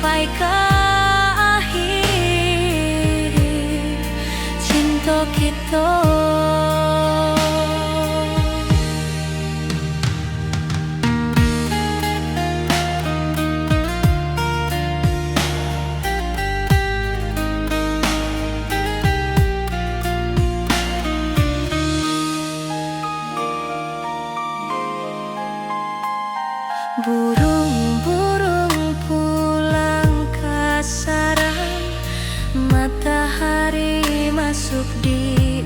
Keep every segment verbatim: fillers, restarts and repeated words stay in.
sampai ka akhiri cinto kito. Burung-burung pulang ka sarang, matahari masuk di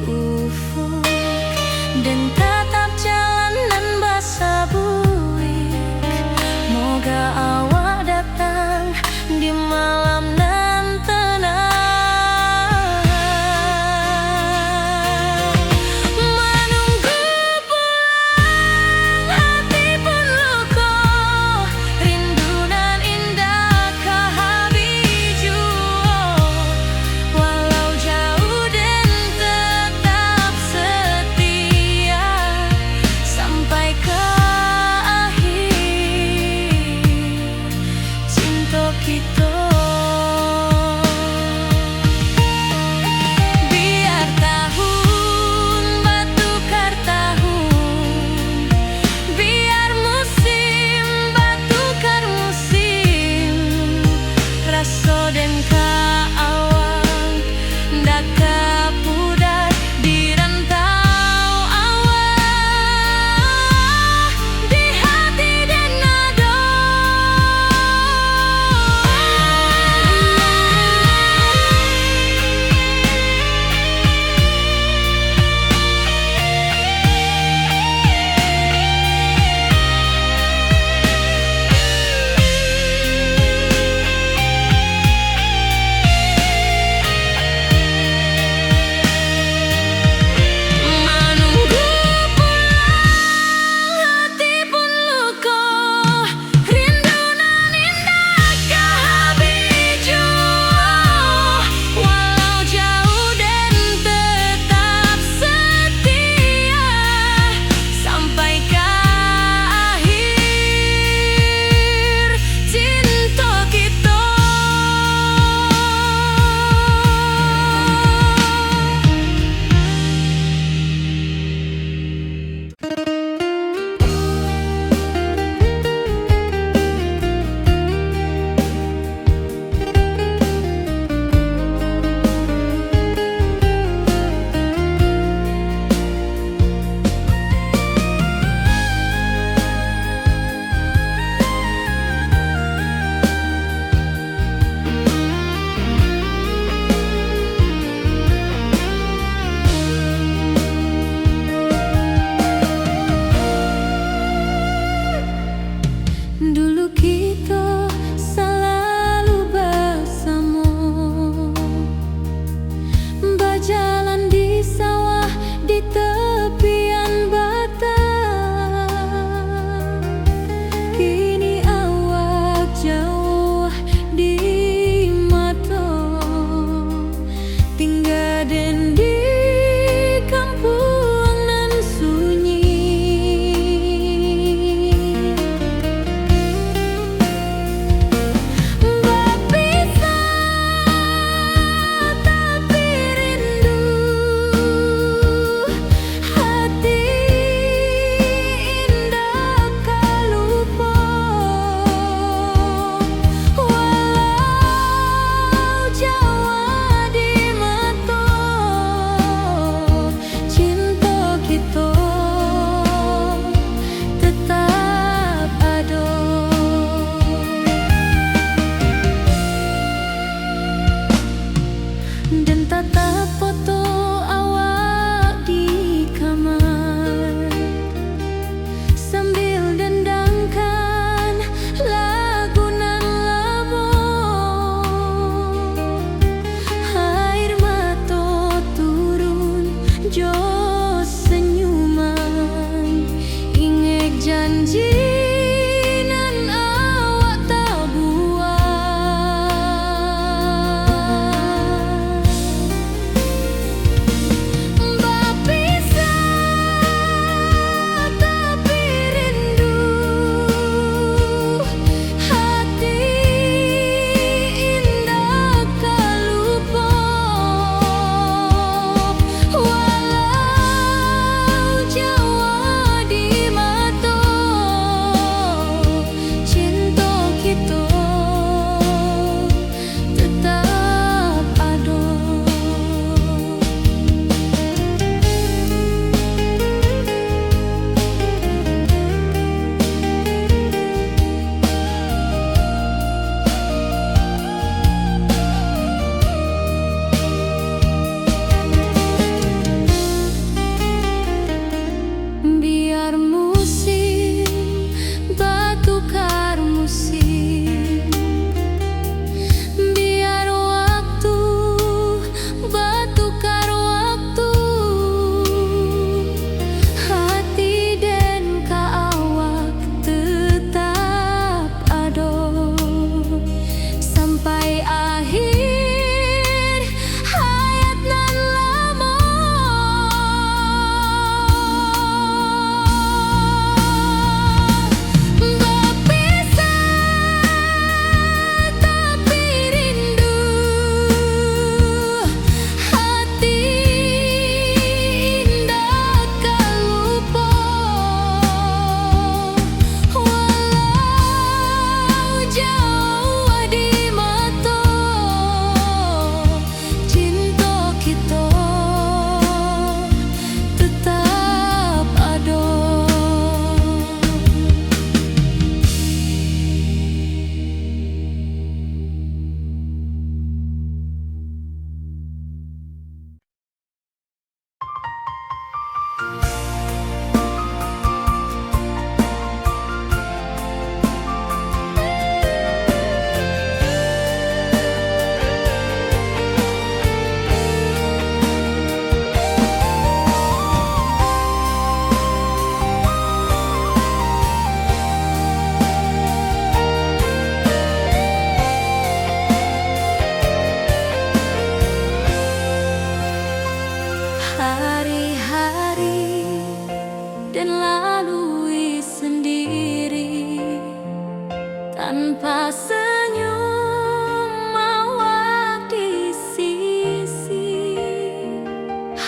Tanpa senyum awak di sisi,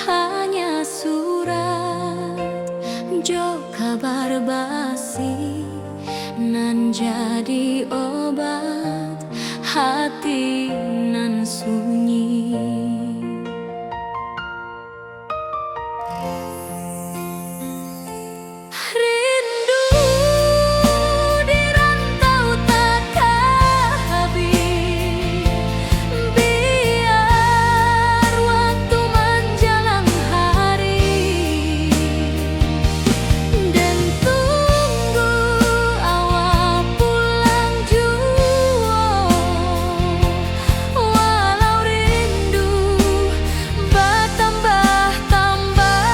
hanya surat jo kabar basi, nan jadi obat hati nan sunyi. Rindu di rantau takah habih, biar waktu manjalang hari, den tunggu awak pulang juo. Walau rindu batambah-tambah,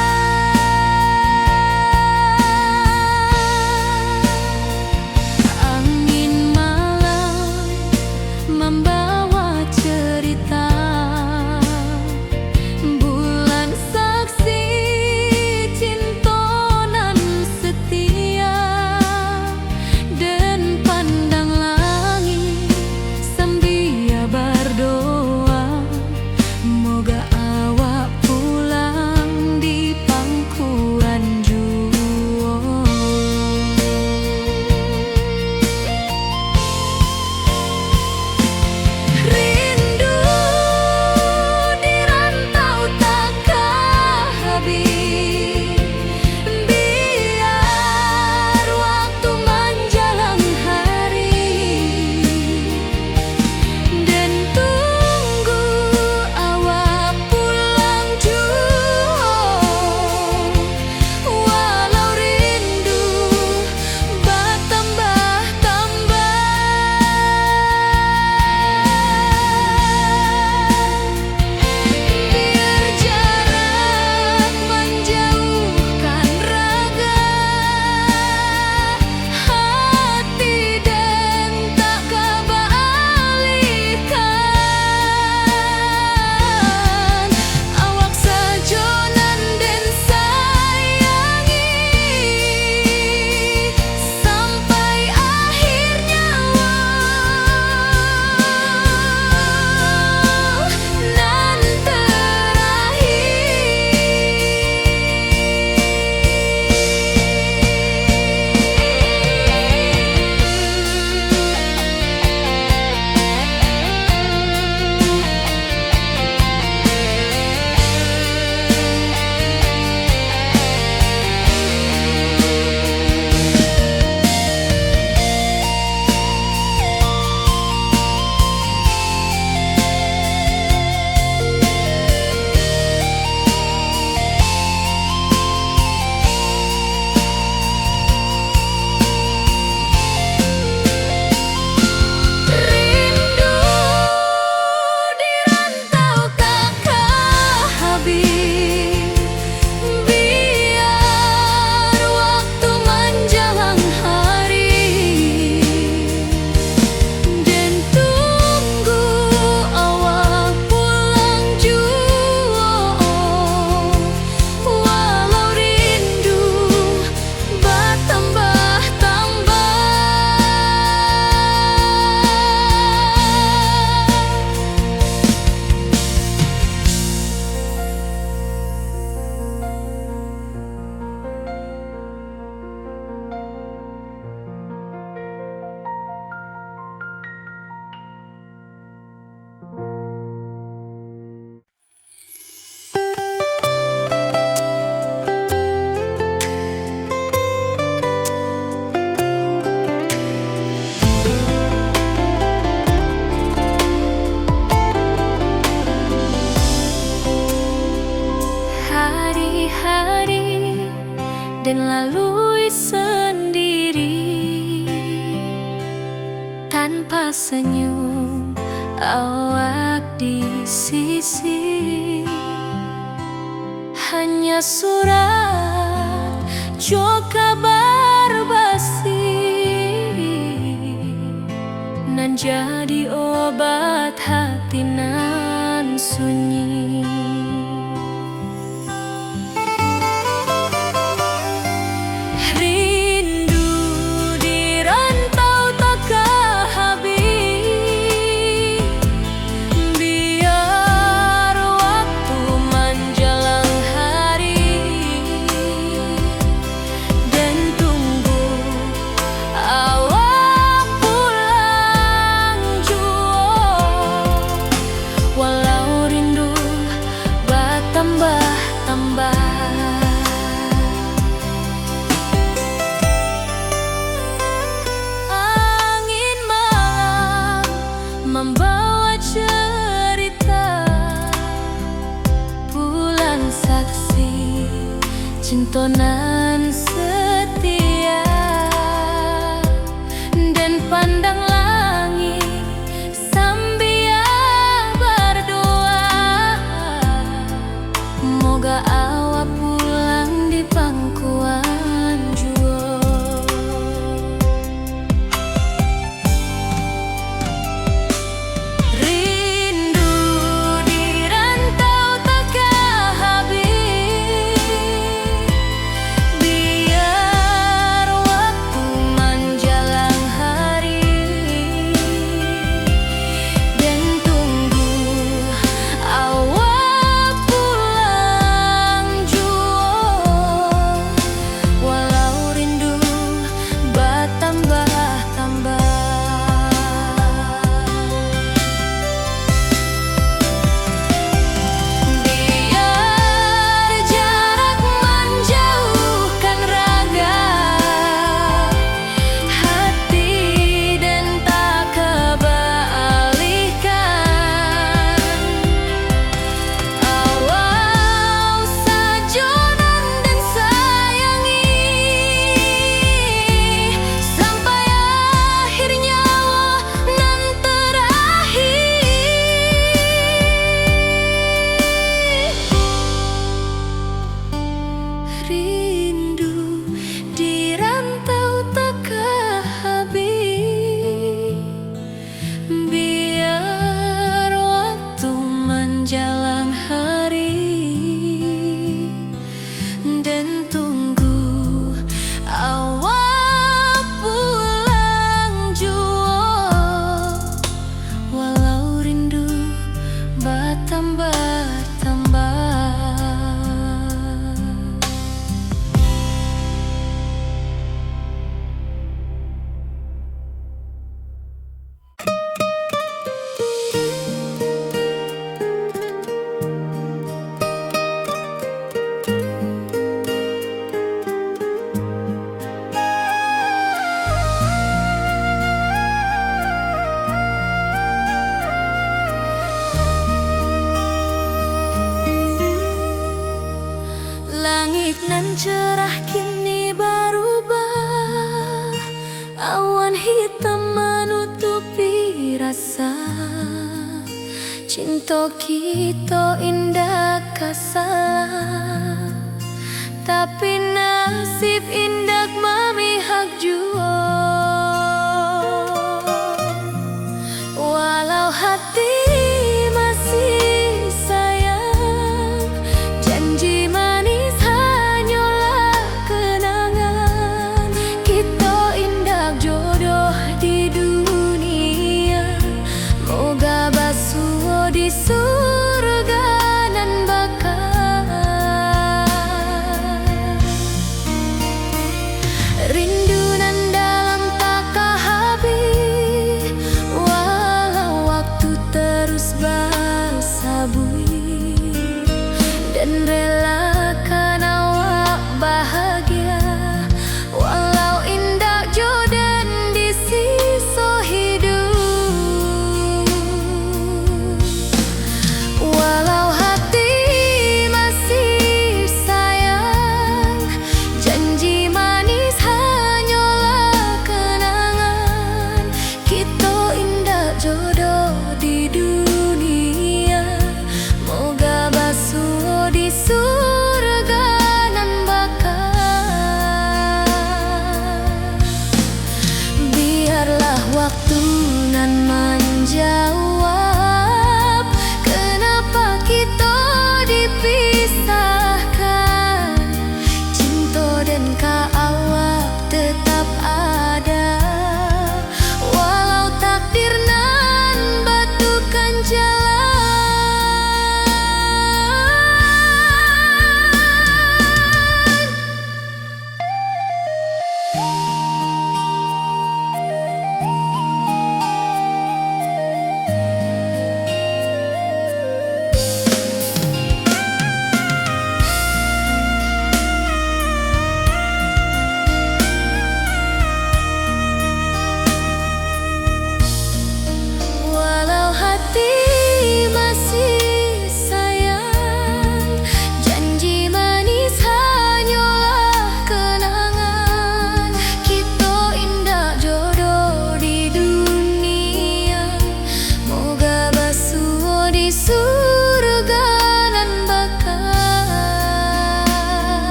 angin malam mambawa cerita, bulan saksi cinto nan setia. Den pandang langik sambia bardoa, moga awak pulang di pangkuan juo. Rindu di rantau takah habih, biar waktu manjalang hari, den tunggu awak pulang juo. Walau rindu batambah-tambah, biar jarak manjauhkan raga, hati den tak ka baalihkan. Awak sajo nan den sayangi, sampai akhir nyawa nan terakhir. Rindu di rantau takah habih, biar waktu manjalang hari, den tunggu awak pulang juo. Walau rindu batambah-tambah. Hari-hari den lalui sandiri, tanpa senyum awak di sisi. Hanya surat jo kabar basi, nan jadi obat hati nan sunyi. Rindu di rantau takah Mambawa carita pulang saksi cinto nan setia, den pandang langik sambia bardoa, moga awak pulang di pangkuan juo. Rindu di rantau takah habih, biar waktu manjalang hari, den tunggu awak pulang juo, walau rindu batambah-tambah. Biar jarak manjauhkan raga, hati den takabaalihkan. Awak sajo nan den sayangi, sampai akhir nyawa nan terakhir. Rindu di rantau takah habih, biar waktu manjalang hari, den tunggu awak pulang juo, walau rindu batambah-tambah. Langik nan cerah kini barubah, awan hitam manutupi rasa. Cinto kito indak ka salah, tapi nasib indak mamihak juo. Walau hati masih sayang, janji manis hanyolah kenangan. Kito indak jodoh di dunia, moga basuo di surga nan baka. Rindu nan dalam takah habih, walau waktu terus basabuik, den relakan awak bahagia, walau indak jo den di siso hiduik.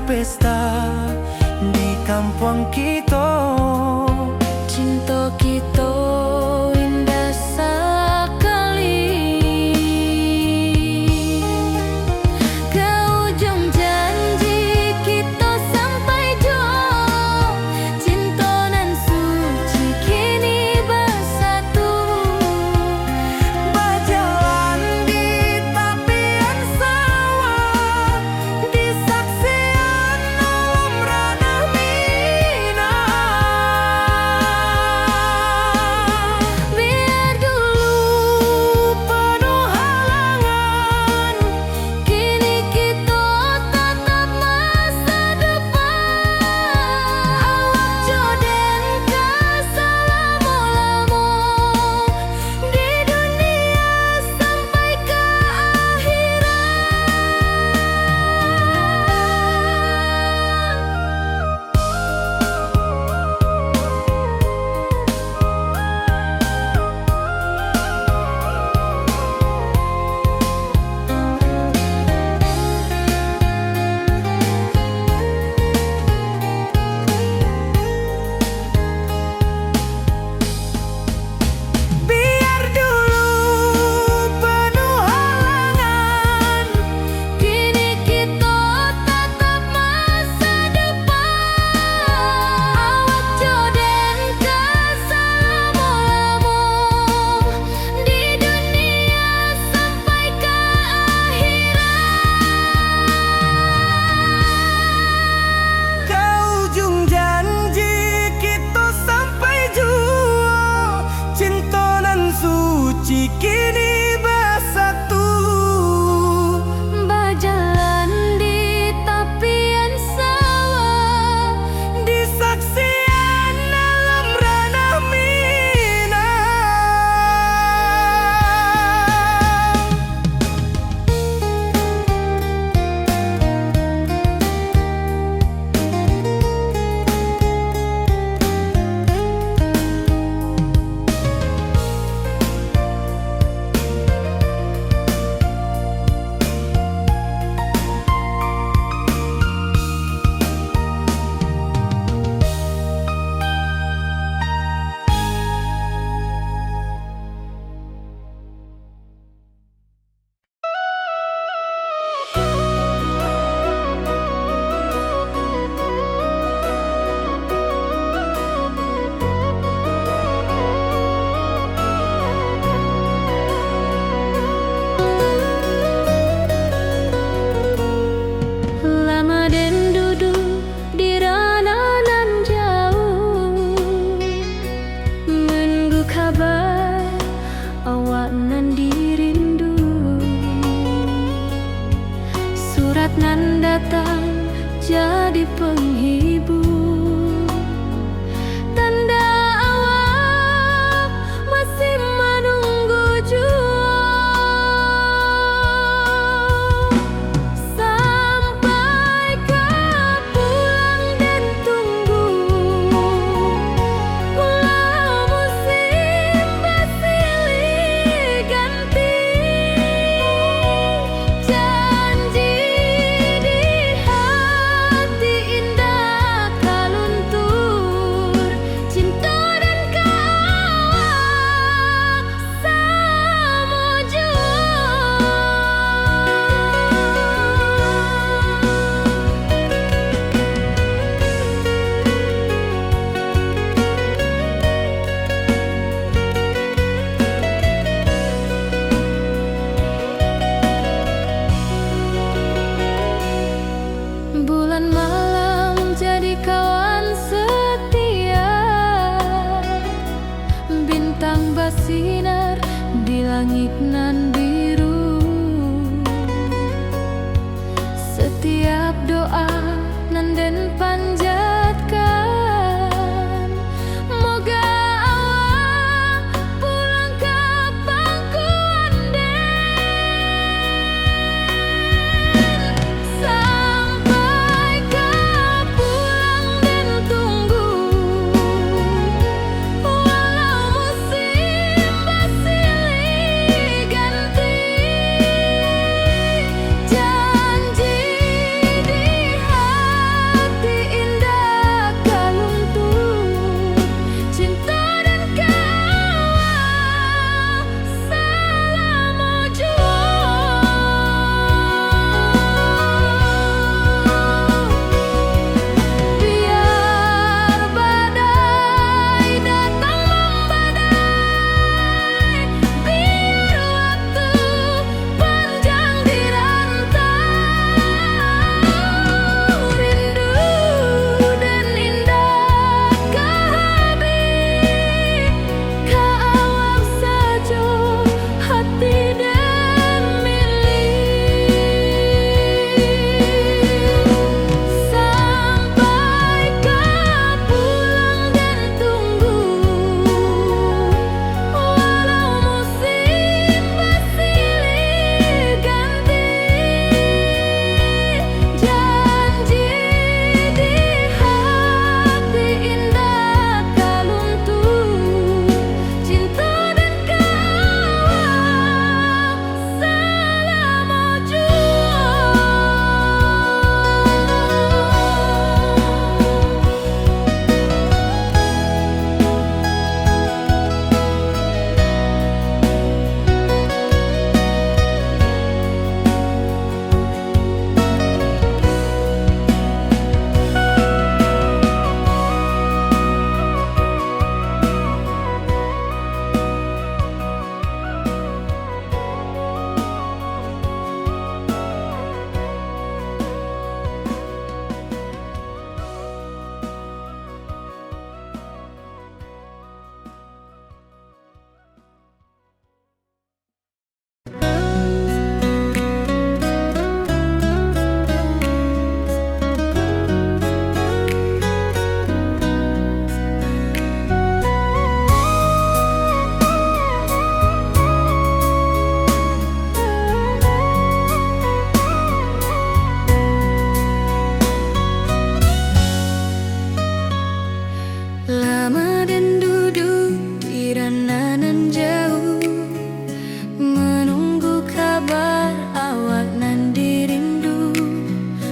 pesta di kampuang kito. Cinto kito indah sakali. Ka ujung janji kito sampai juo. Cinto nan suci kini basatu. Bajalan di tapian sawah. Di saksian alam ranah Minang. Biar dulu panuah halangan, kini kito tatap masa depan. Awak jo den ka salamo-lamo di dunia sampai ka akhirat. Biar dulu panuah halangan, kini kito tatap masa depan. Awak jo den ka salamo-lamo di dunia sampai ka akhirat. Ka ujung janji kito sampai juo. Cinto nan suci kini basatu. Bajalan di tapian sawah. Di saksian alam ranah Minang. Lama den duduak di ranah nan jauah, manunggu kaba awak nan dirindu. Surat nan datang jadi panghibur, tanda awak masih manunggu juo. Sampai ka pulang den tunggu, walau musim basilih ganti. Janji di hati indak ka luntur, cinto den ka awak samo juo. Bulan malam jadi kawan setia, bintang basinar di langik nan biru. Satiap doa nan den panjatkan, moga awak pulang ka pangkuan den. Sampai ka pulang den tunggu, walau musim basilih ganti. Janji di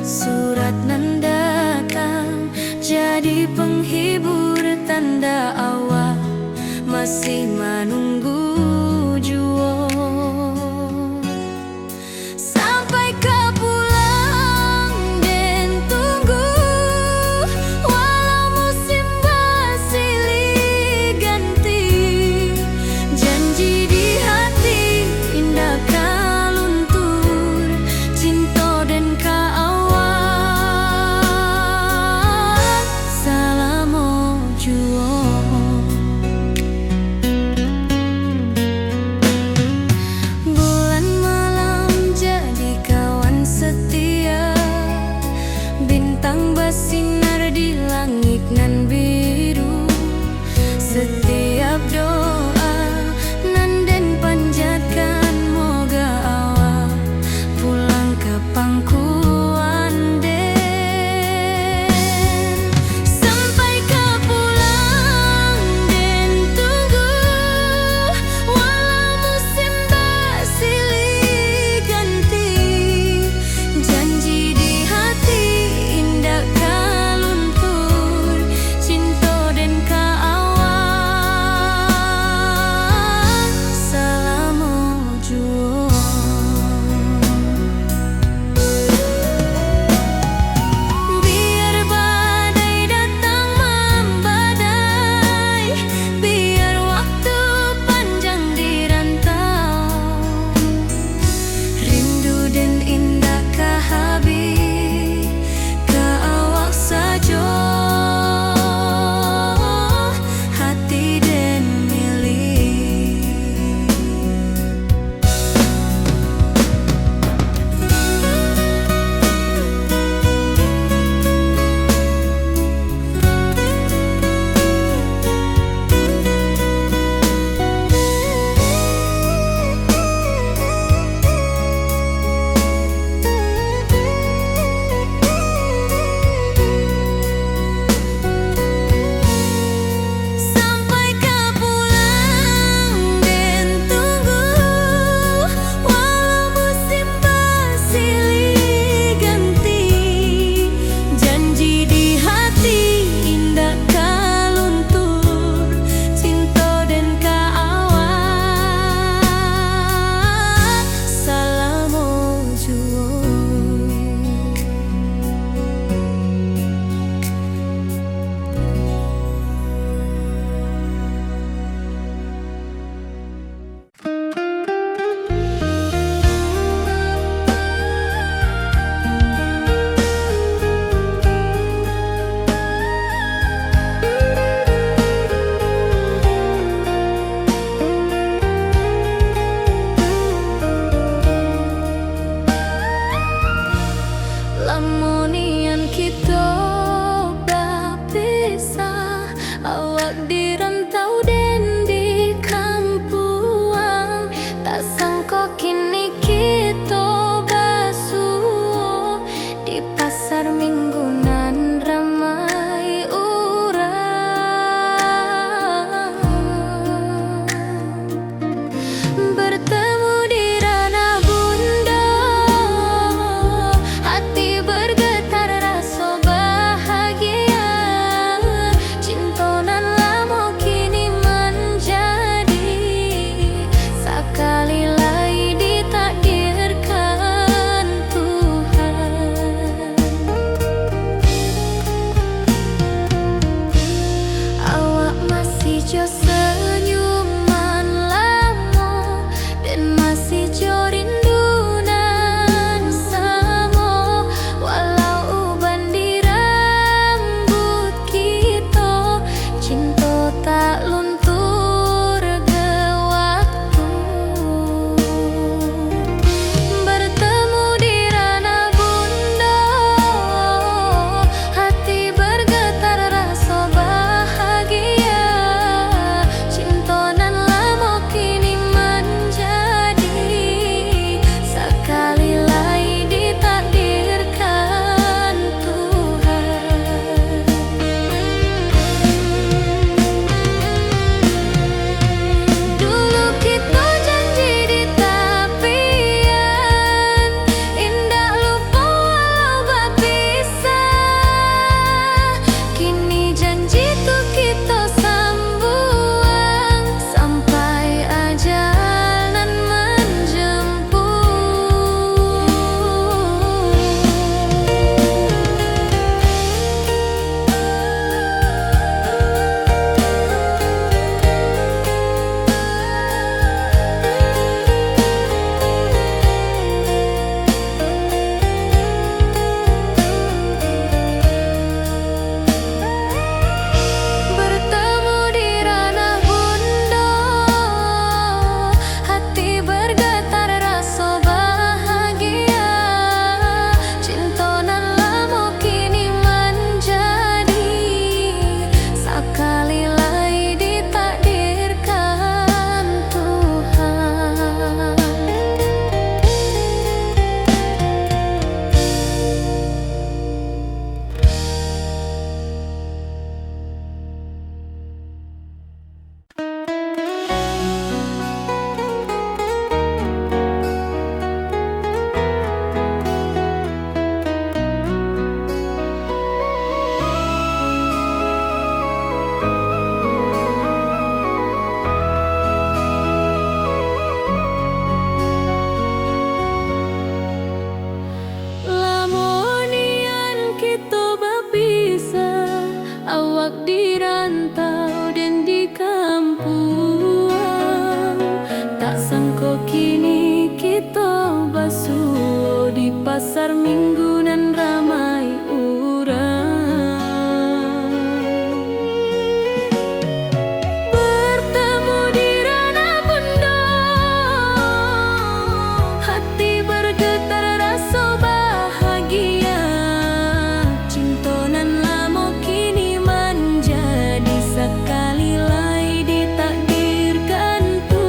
Surat nan datang jadi penghibur, tanda awak masih manunggu juo. Sampai ka pulang den tunggu, walau musim basilih ganti. Janji di hati indak ka luntur, cinto den ka awak salamo juo. Bulan malam jadi kawan setia, bintang basinar di langik nan biru. Setiap doa nan den panjatkan, moga awak pulang ka pangkuan den. Sampai ka pulang den tunggu, walau musim basilih ganti. Janji di hati indak ka luntur, cinto den ka awak salamo juo. Biar badai datang mambadai, biar waktu panjang di rantau, rindu den indak ka habih, ka awak sajo hati den milik. Sampai ka pulang den tunggu, walau musim basilih ganti. Janji di hati indak ka luntur, cinto den ka awak salamo juo. Lamo nian kito bapisah, awak di rantau den di kampuang. Tak sangko kini kito basuo di pasar Minggu nan ramai urang. Bertemu di ranah bundo, hati bergetar raso Pasar Minggu nan ramai urang. Bertemu di Ranah Bundok, hati bergetar raso bahagia. Cinto nan lamo kini manjadi, sakali lai ditakdirkan Tuhan.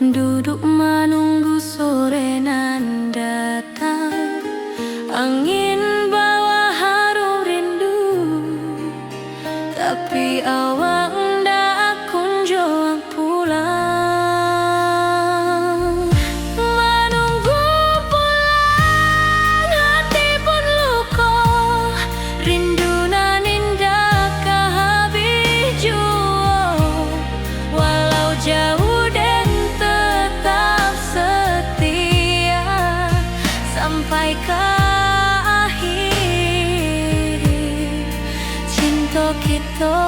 Duduk manunggu sore nan datang, angin bawa harum rindu, tapi awak ndak kunjuang pulang. Manunggu pulang, hati pun luko, rindu nan indak ka habih juo. Walau jauah, den tetap setia sampai ka akhir cinto kito.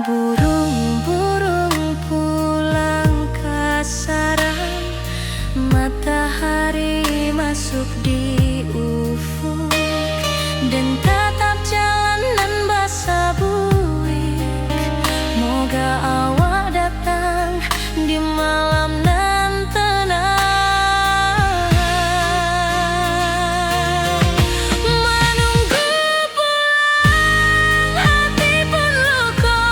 Burung-burung pulang ka sarang, matahari masuk di ufuk, den tatap jalan nan basabuik. Moga awak datang di malam nan tenang. Manunggu pulang, hati pun luko,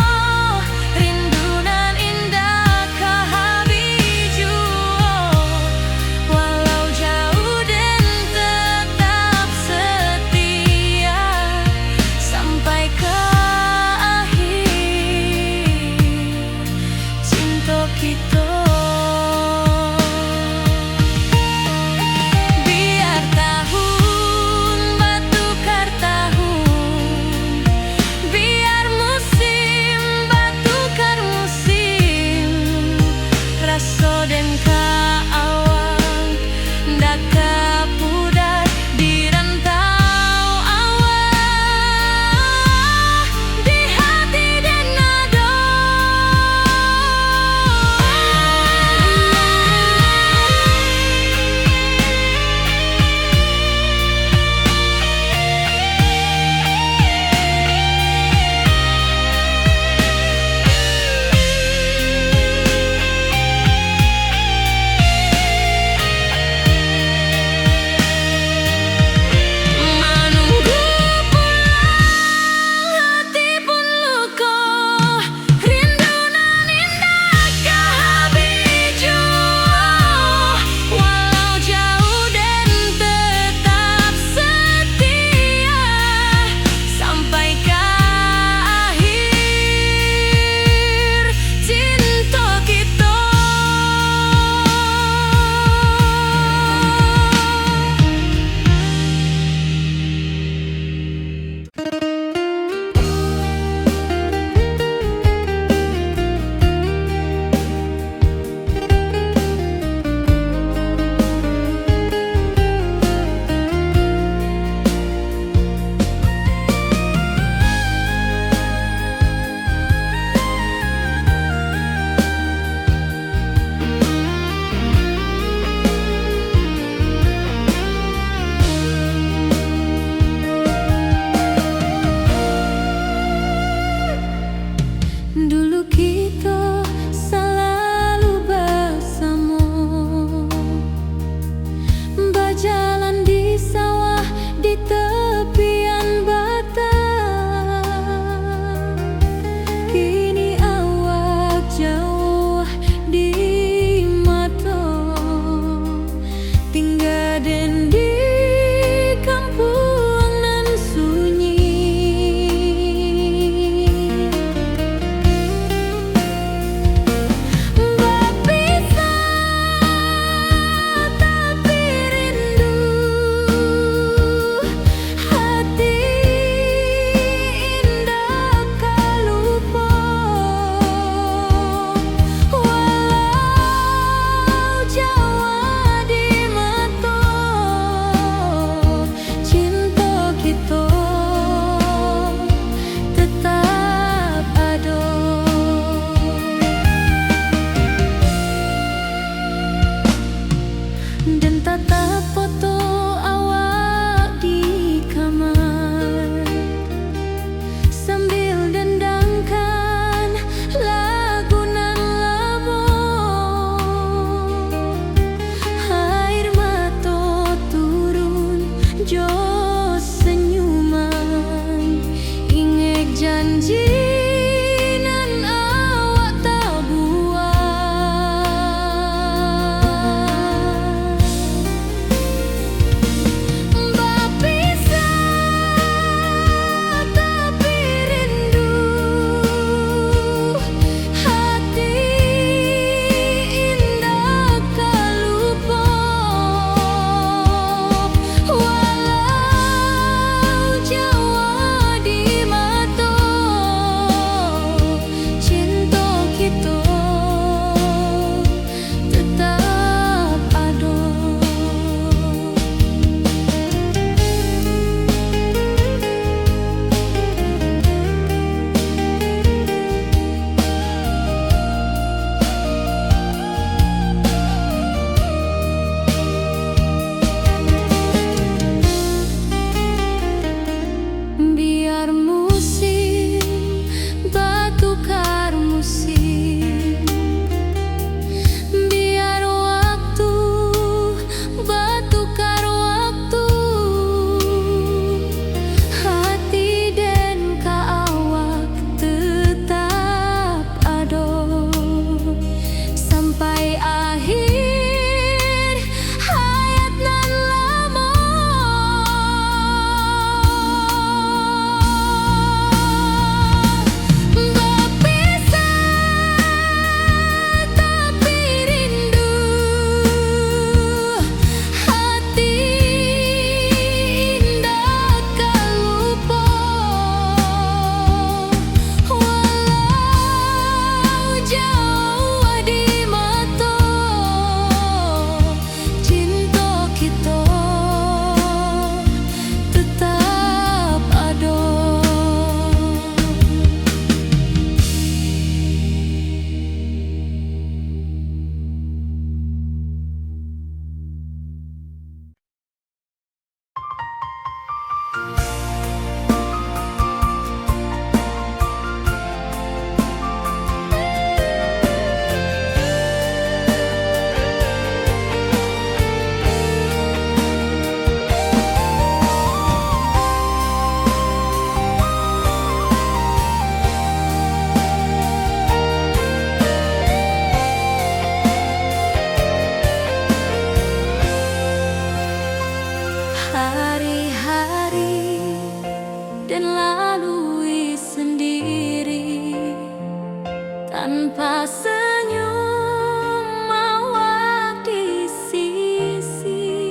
Tanpa senyum awak di sisi,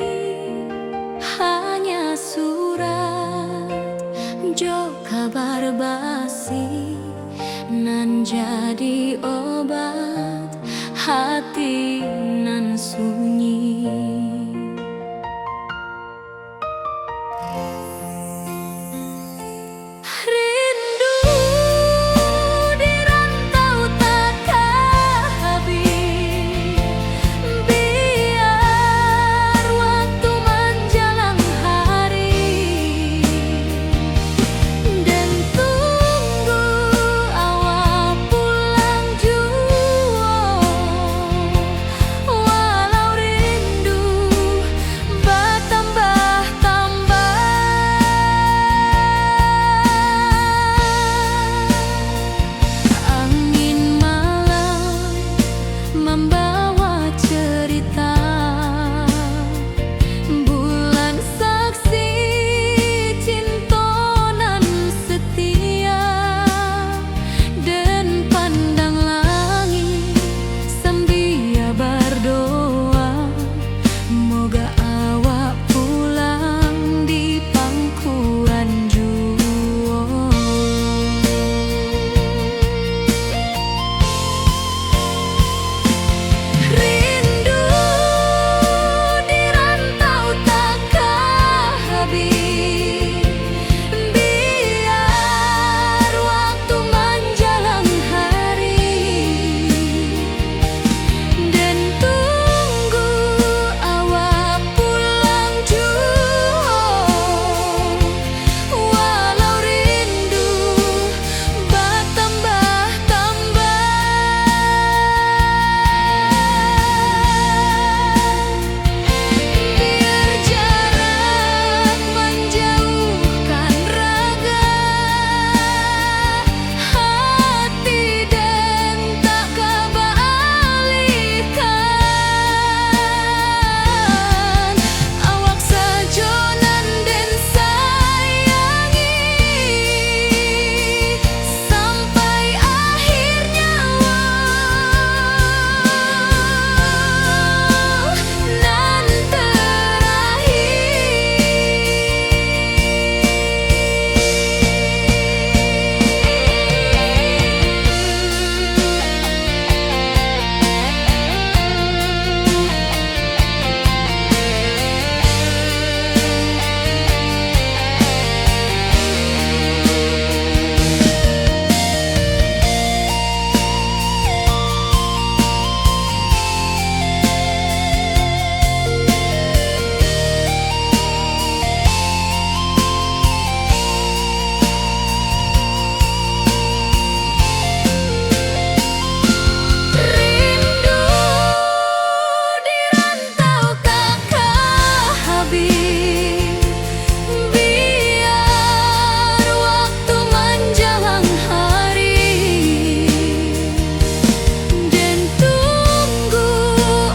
hanya surat jo kabar basi nan jadi obat hati nan sunyi. Rindu di rantau takah habis, biar waktu manjalang hari, den tunggu awak pulang juo. Walau rindu batambah-tambah, angin malam mambawa cerita. Bulan saksi cinto nan setia, den pandang langik sambia bardoa, moga awak pulang di pangkuan juo. Rindu di rantau takah habis, biar waktu manjalang hari, den tunggu awak pulang juo. Walau rindu batambah-tambah, biar jarak manjauhkan raga, hati den tak ka baalihkan. Awak sajo nan den sayangi, sampai akhir nyawa nan terakhir. Rindu di rantau takah habis, biar waktu manjalang hari, den tunggu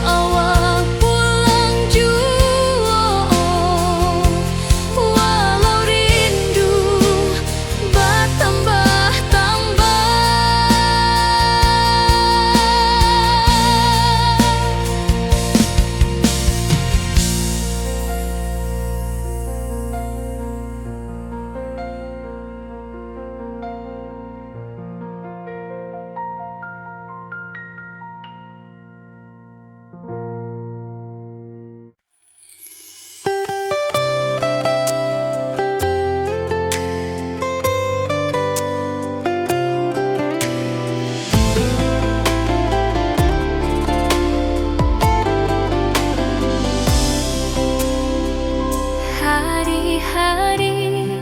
awak pulang juo. Walau rindu batambah-tambah. Hari-hari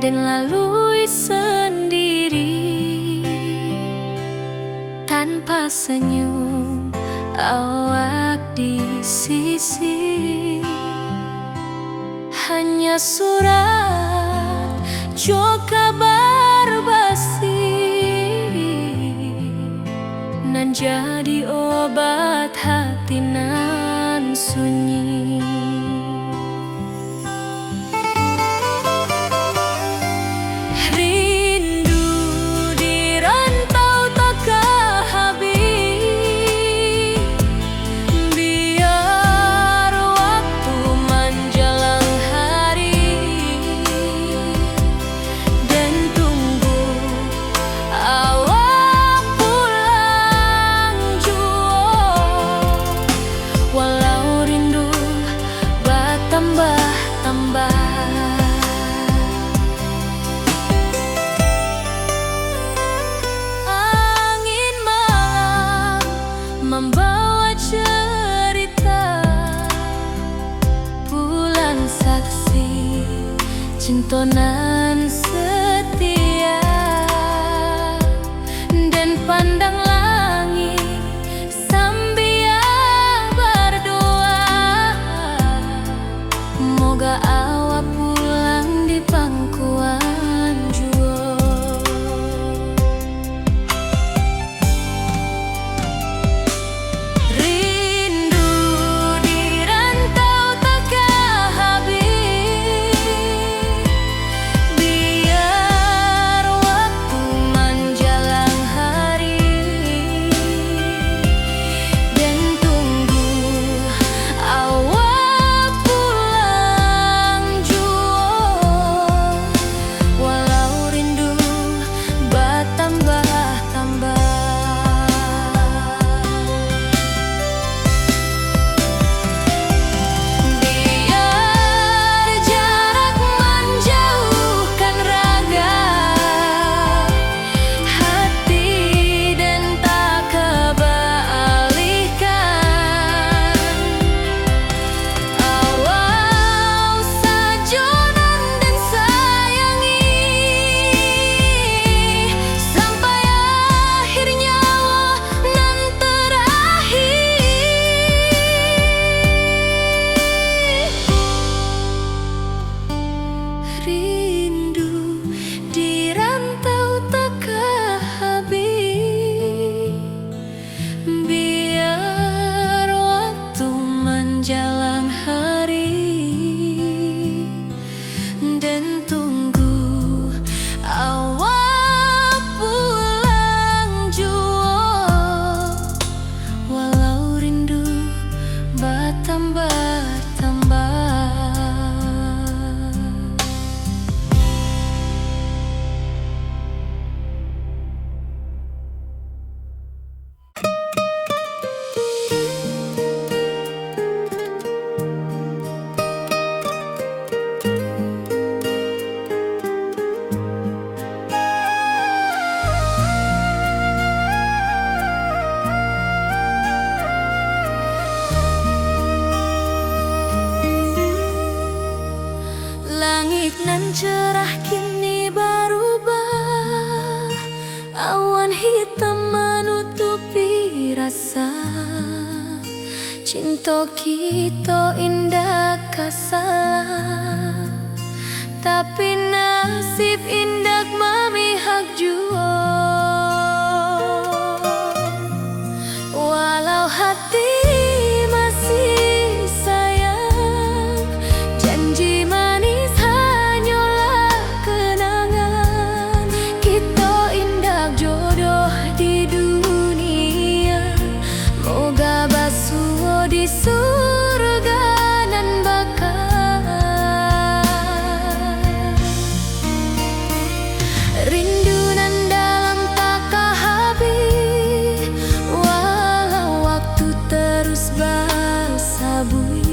den lalui sandiri, tanpa senyum awak di sisi. Hanya surat jo kabar basi, nan jadi obat hati nan sunyi. Rindu di rantau takah Nan setia, den pandang langik sambia bardoa, moga awak pulang di pangkuan juo. Rindu di rantau takah habih, biar waktu manjalang hari, den tunggu awak pulang juo, walau rindu batambah-tambah. Biar jarak manjauhkan raga, hati den tak ka baalihkan. Awak sajo nan den sayangi, sampai akhir nyawa nan terakhir. Rindu di rantau takah habih. Biar waktu manjalang hari, den tunggu awak pulang juo, walau rindu batambah-tambah. Langik nan cerah kini barubah, awan hitam manutupi rasa. Cinto kito indak ka salah, tapi nasib indak mamihak juo. Walau hati masih sayang, janji manis hanyolah kenangan. Kito indak jodoh di dunia, moga basuo di surga nan baka. Rindu nan dalam tak ka habih, walau waktu terus basabuik,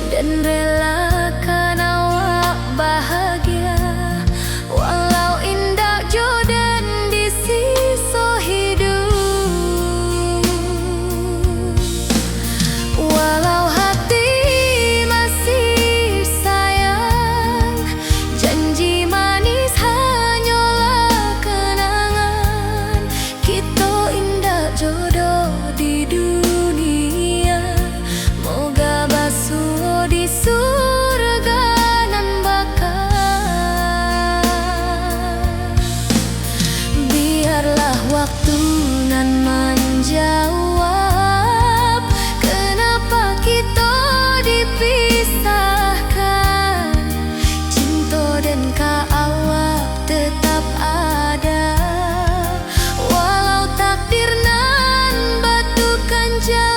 den relakan awak bahagia, walau indak jo den di siso hiduik. Walau hati masih sayang, janji manis hanyolah kenangan. Kito indak jodoh di dunia, moga basuo di surga nan baka. Biarlah waktu nan manjawab, kenapa kito dipisahkan. Cinto den ka awak tetap ada, walau takdir nan batukan jalan.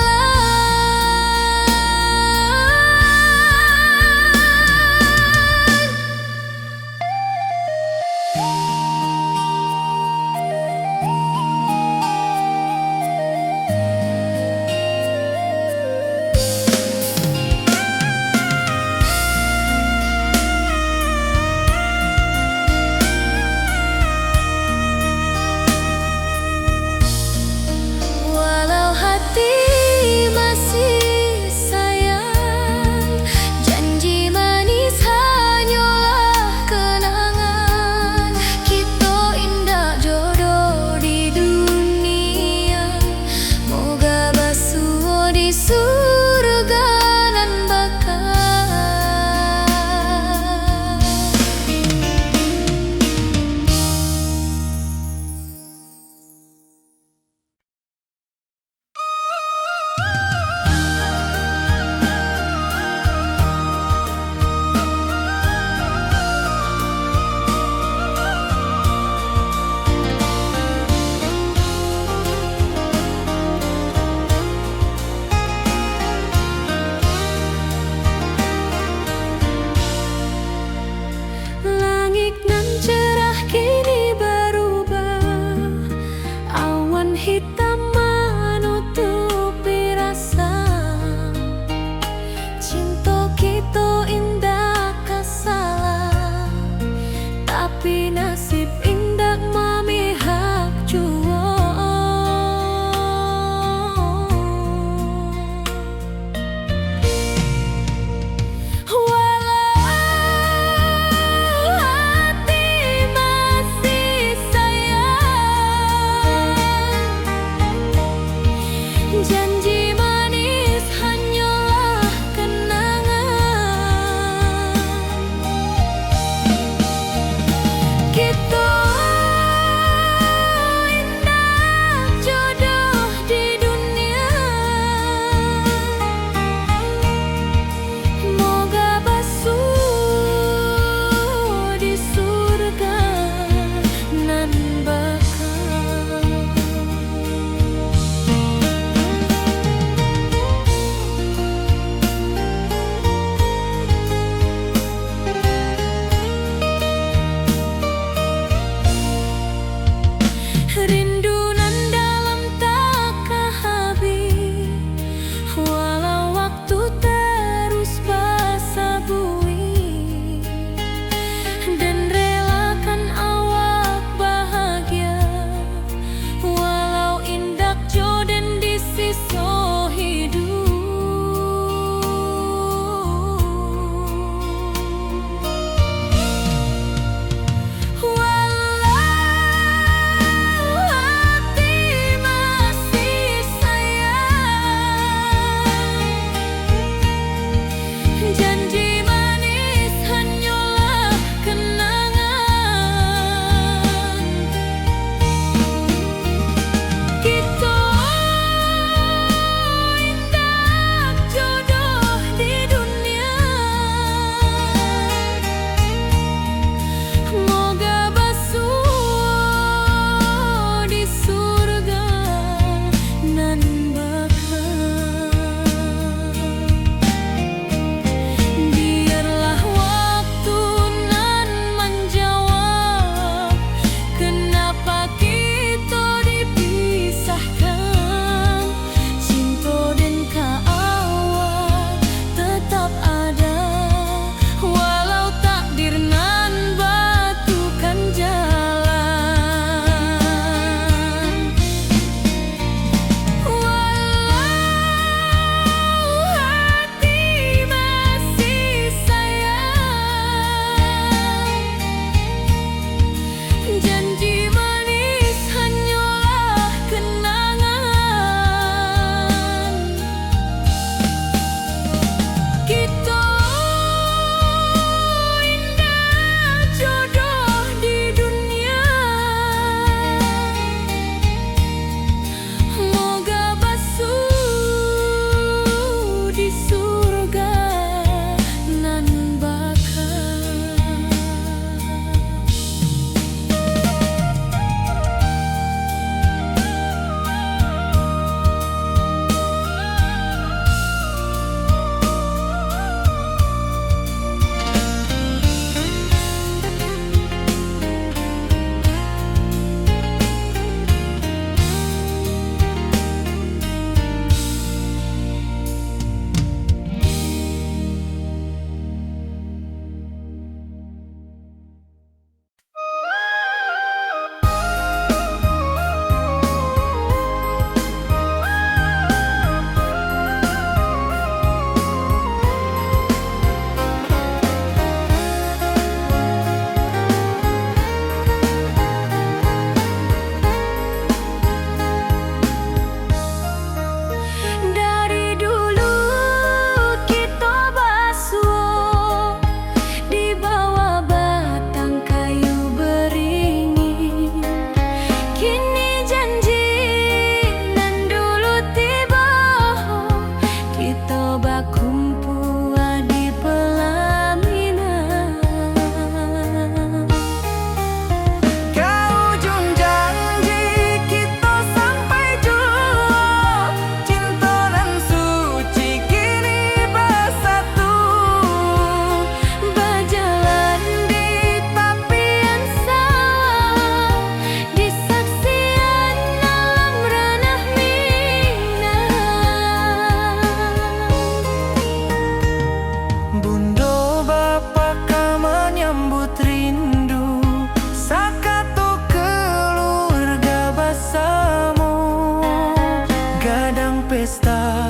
pesta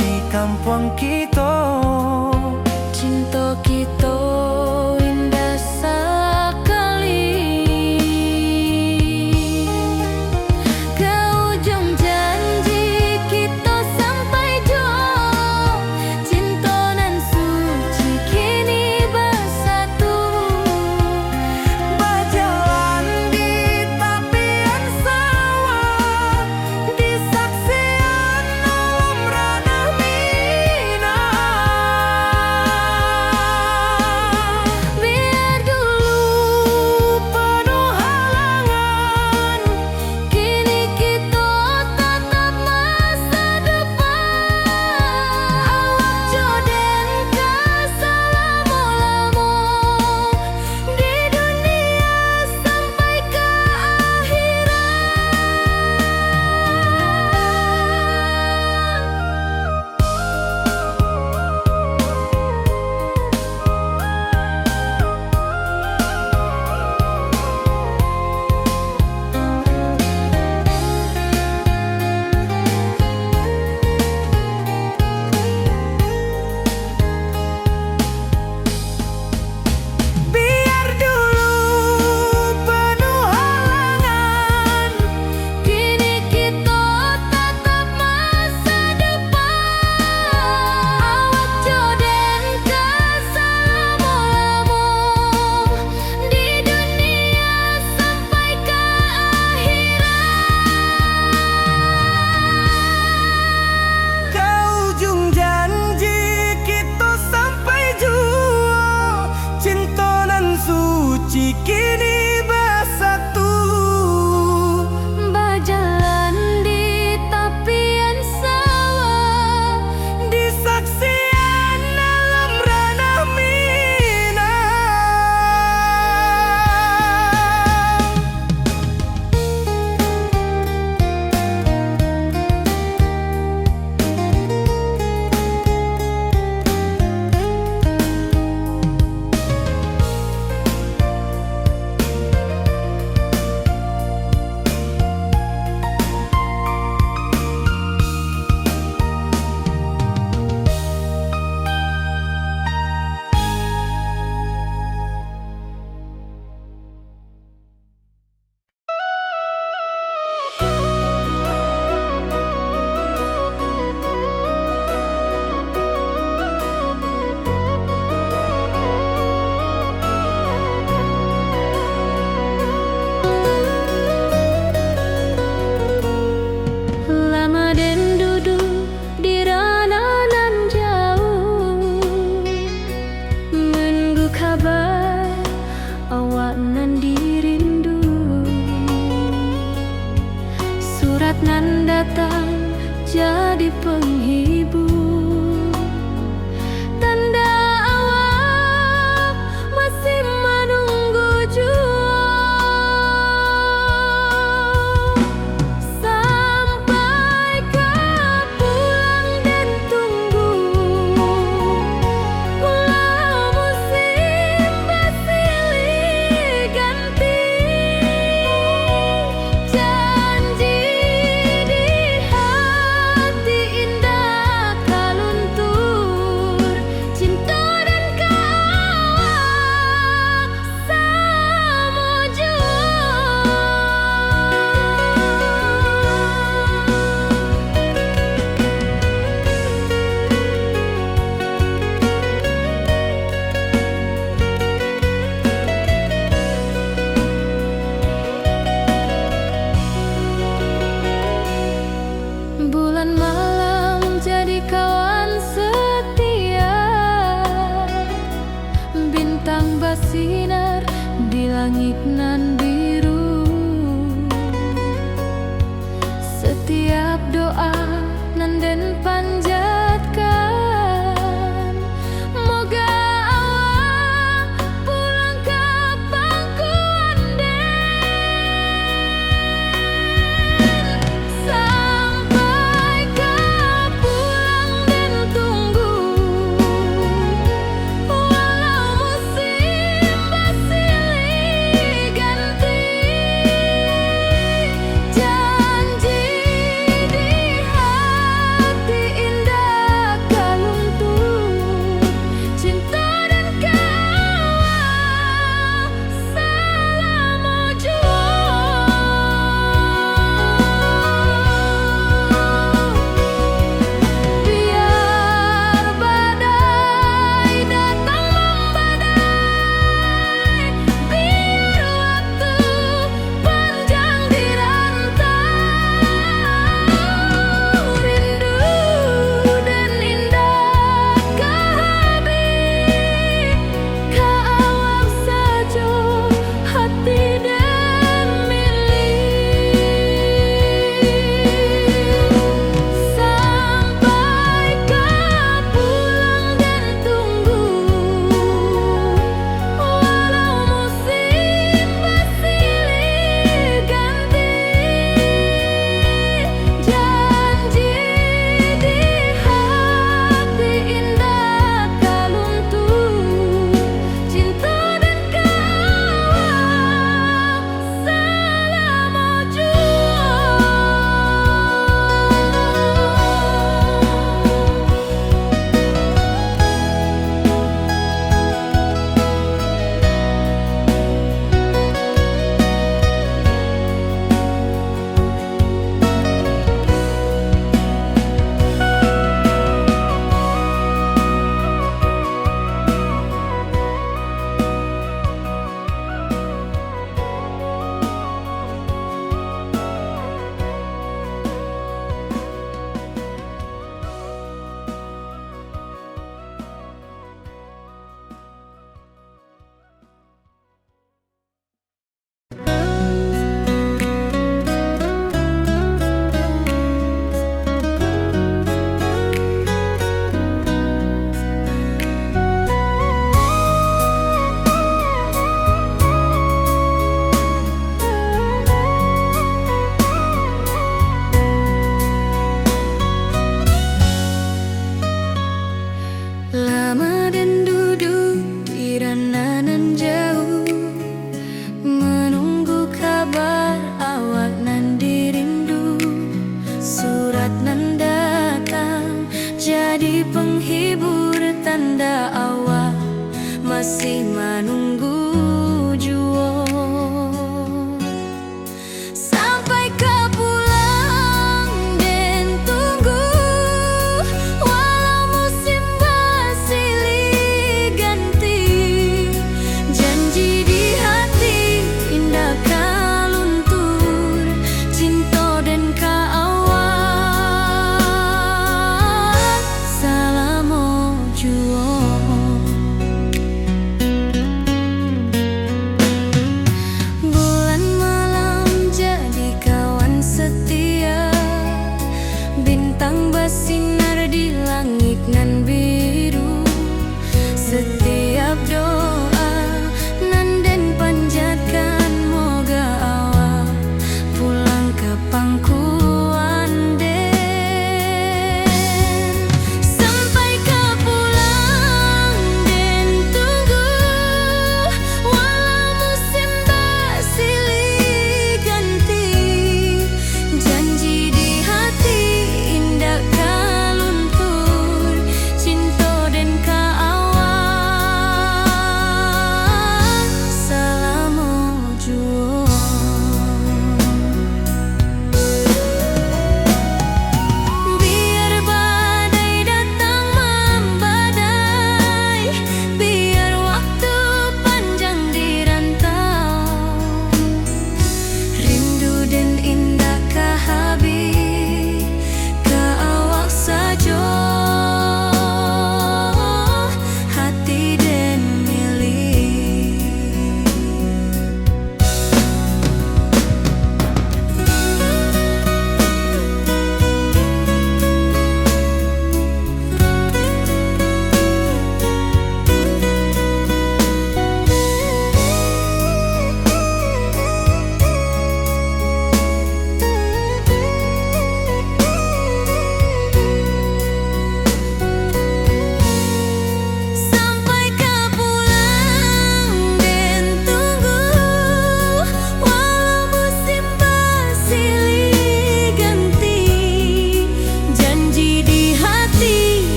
di kampuang kito. Cinto kito indah sakali. Ka ujuang janji kito sampai juo. Cinto nan suci kini basatu. Bajalan di tapian sawah, di saksian alam ranah Minang. Biar dulu penuh halangan, kini kito tatap masa depan. Awak jo den ka salamo-lamo di dunia sampai ka akhirat. Biar dulu penuh halangan, kini kito tatap masa depan. Awak jo den ka salamo-lamo di dunia sampai ka akhirat. Ka ujuang janji kito sampai juo, cinto nan suci kini basatu. Bajalan di tapian sawah, di saksian alam ranah Minang. Lama den duduak di ranah nan jauah, manunggu kaba awak nan dirindu. Surat nan datang jadi panghibur, tanda awak masih manunggu juo. Sampai ka pulang den tunggu, pulo musim basilih ganti. Janji di hati indak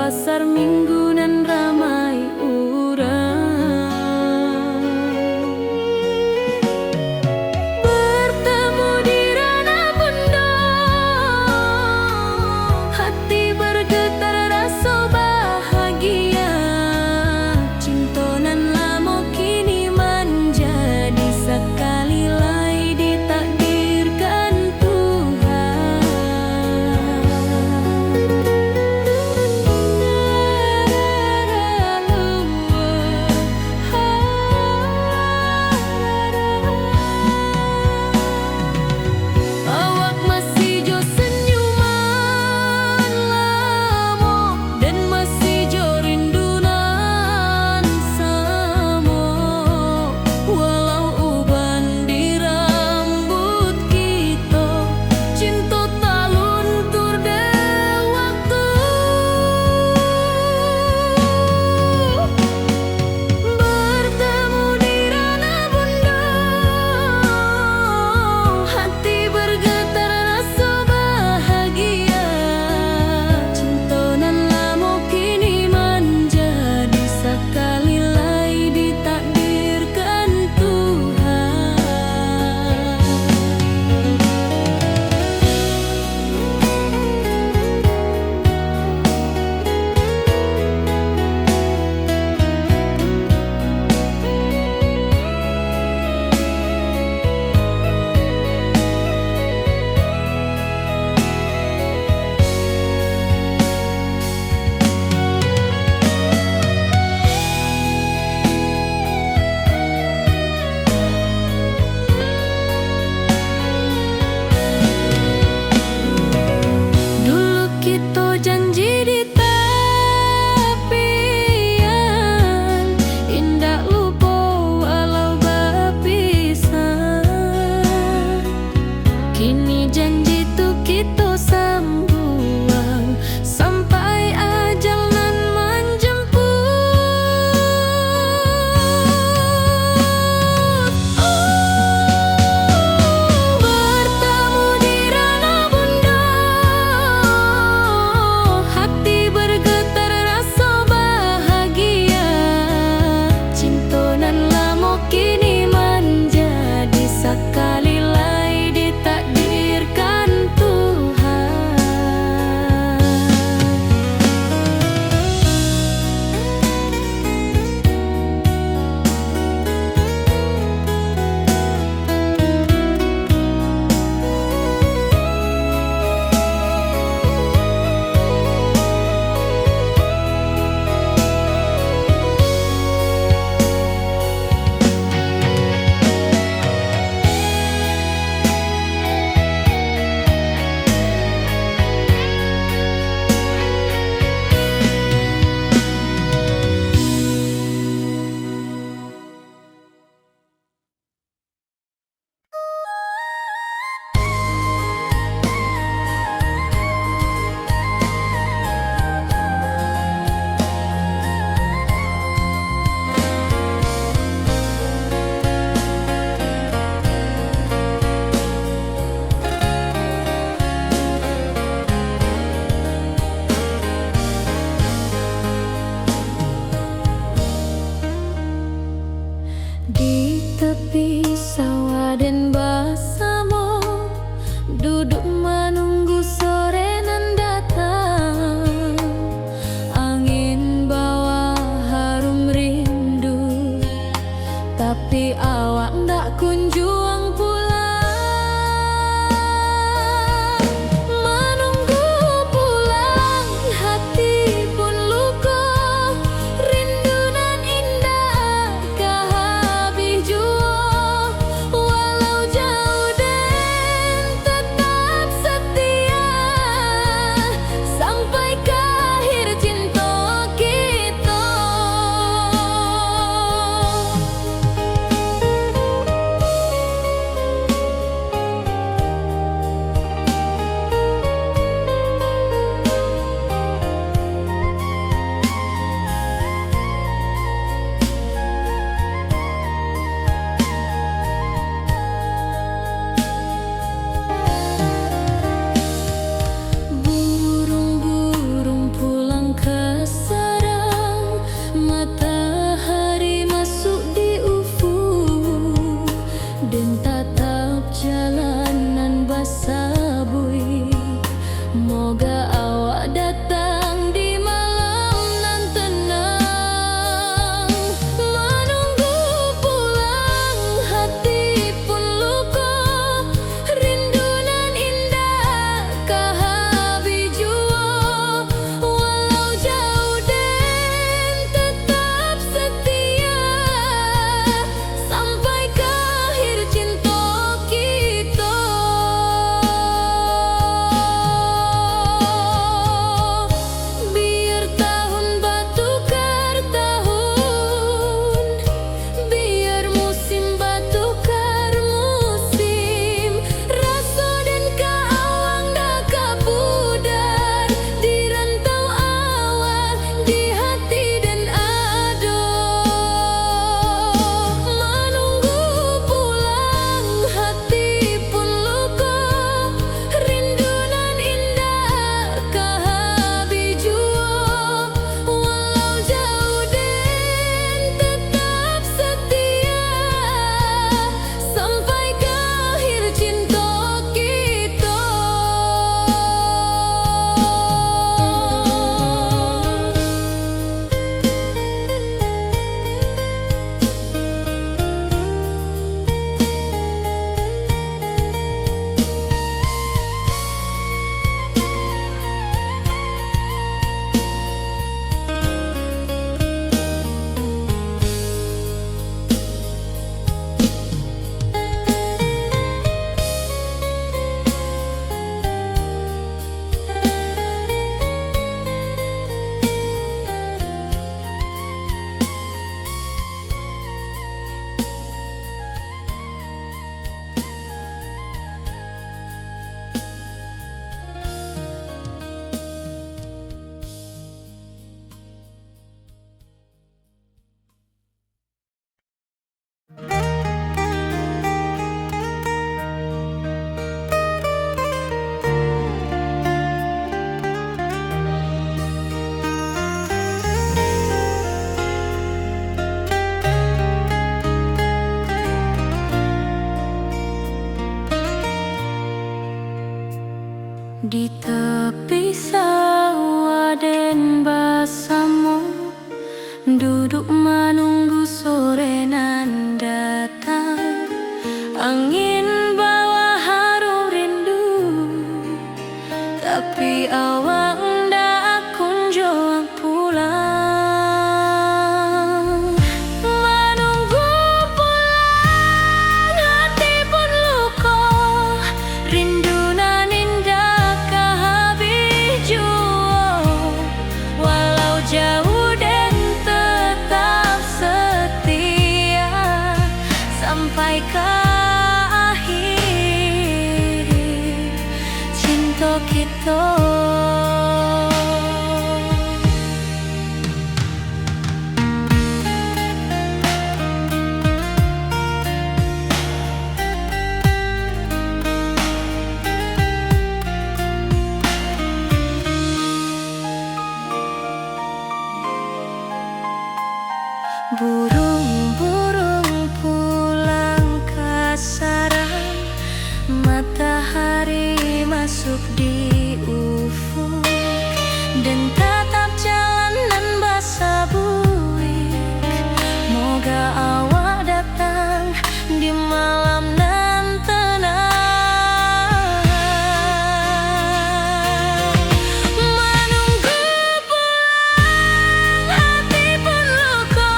Pasar Minggu nan ramai urang. Bertemu di Ranah Bundok, hati bergetar raso bahagia. Cinto nan lamo kini manjadi sakali lai ditakdirkan Tuhan. Duduk manunggu sore nan datang, angin bawa harum rindu, tapi awak ndak kunjuang pulang. Manunggu pulang, hati pun luko, rindu nan indak ka habih juo. Walau jauah den tetap setia, sampai ka akhir cinto kito. Buruang-buruang pulang ka sarang, matahari masuk di ufuk, den tatap jalan nan basabuik. Moga awak datang di malam nan tenang. Manunggu pulang, hati pun luko,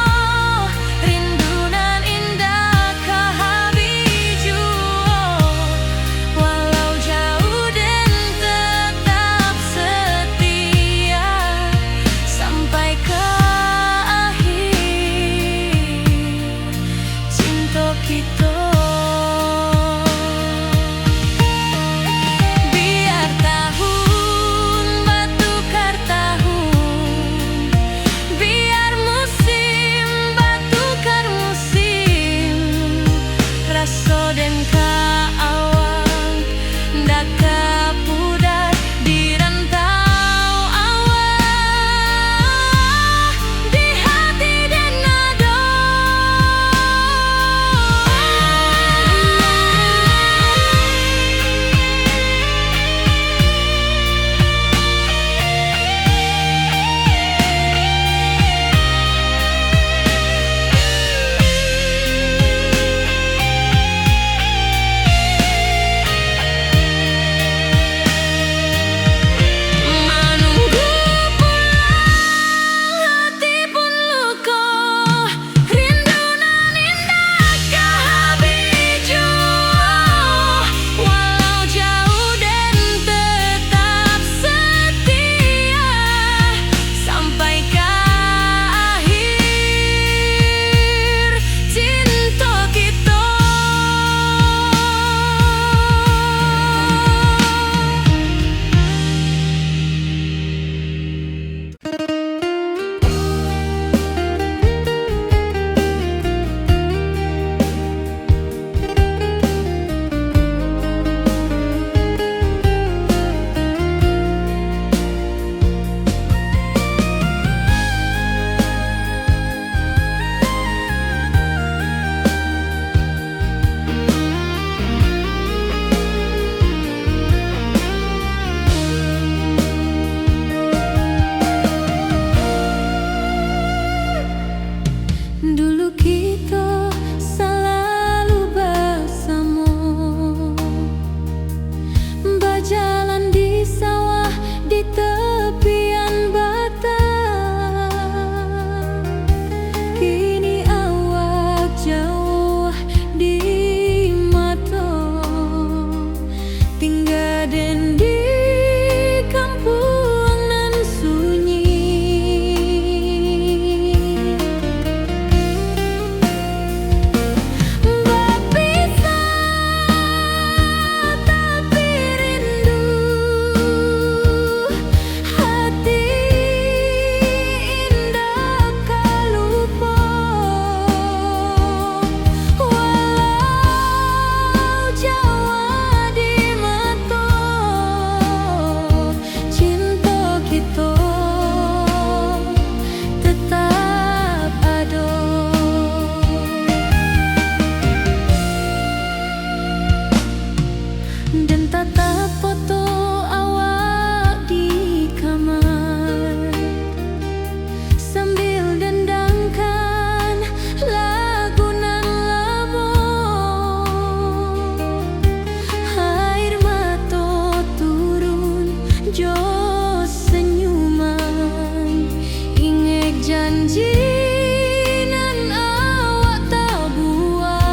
Nan awak tabuwak.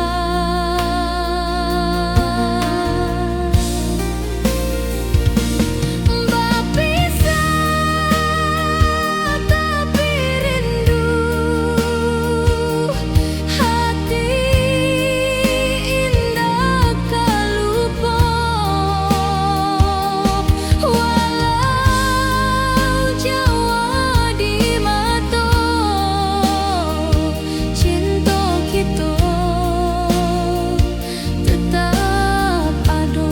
Bapisah tapi rindu, hati indak ka lupo. Walau jauah di mato, cinto kito tetap ado.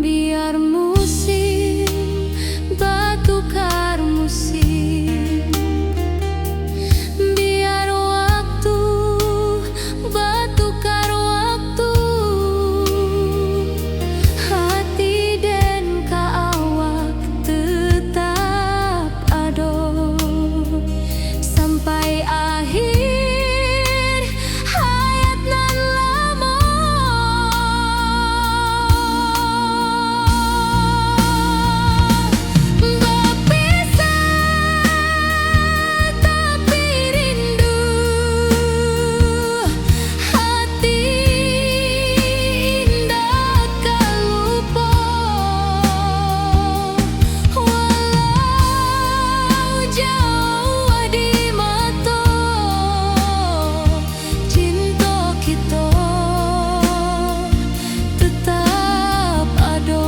Biar musim batukar musim, biar waktu batukar waktu, hati den ka awak tetap ado, sampai akhir hayat nan lamo. Bapisah tapi rindu, hati indak ka lupo. Walau jauah di mato, cinto kito tetap ado.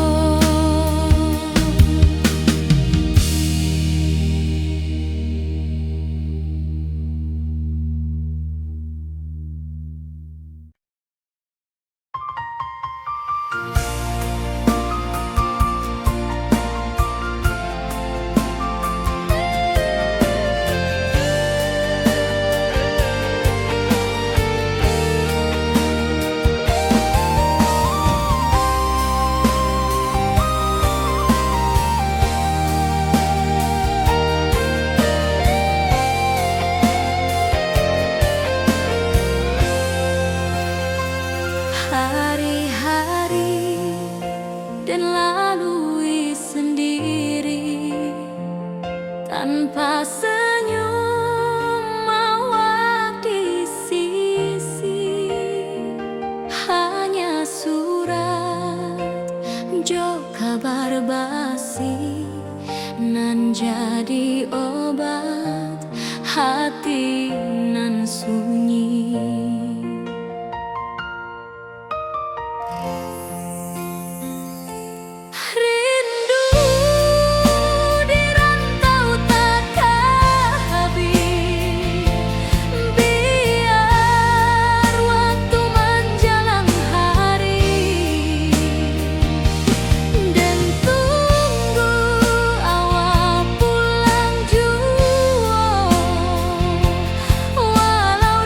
Hari-hari den lalui sendiri, tanpa senyum awak di sisi. Hanya surat jo kabar basi, nan jadi obat hati nan sunyi. Rindu di rantau takah habih, biar waktu manjalang hari, den tunggu awak pulang juo. Walau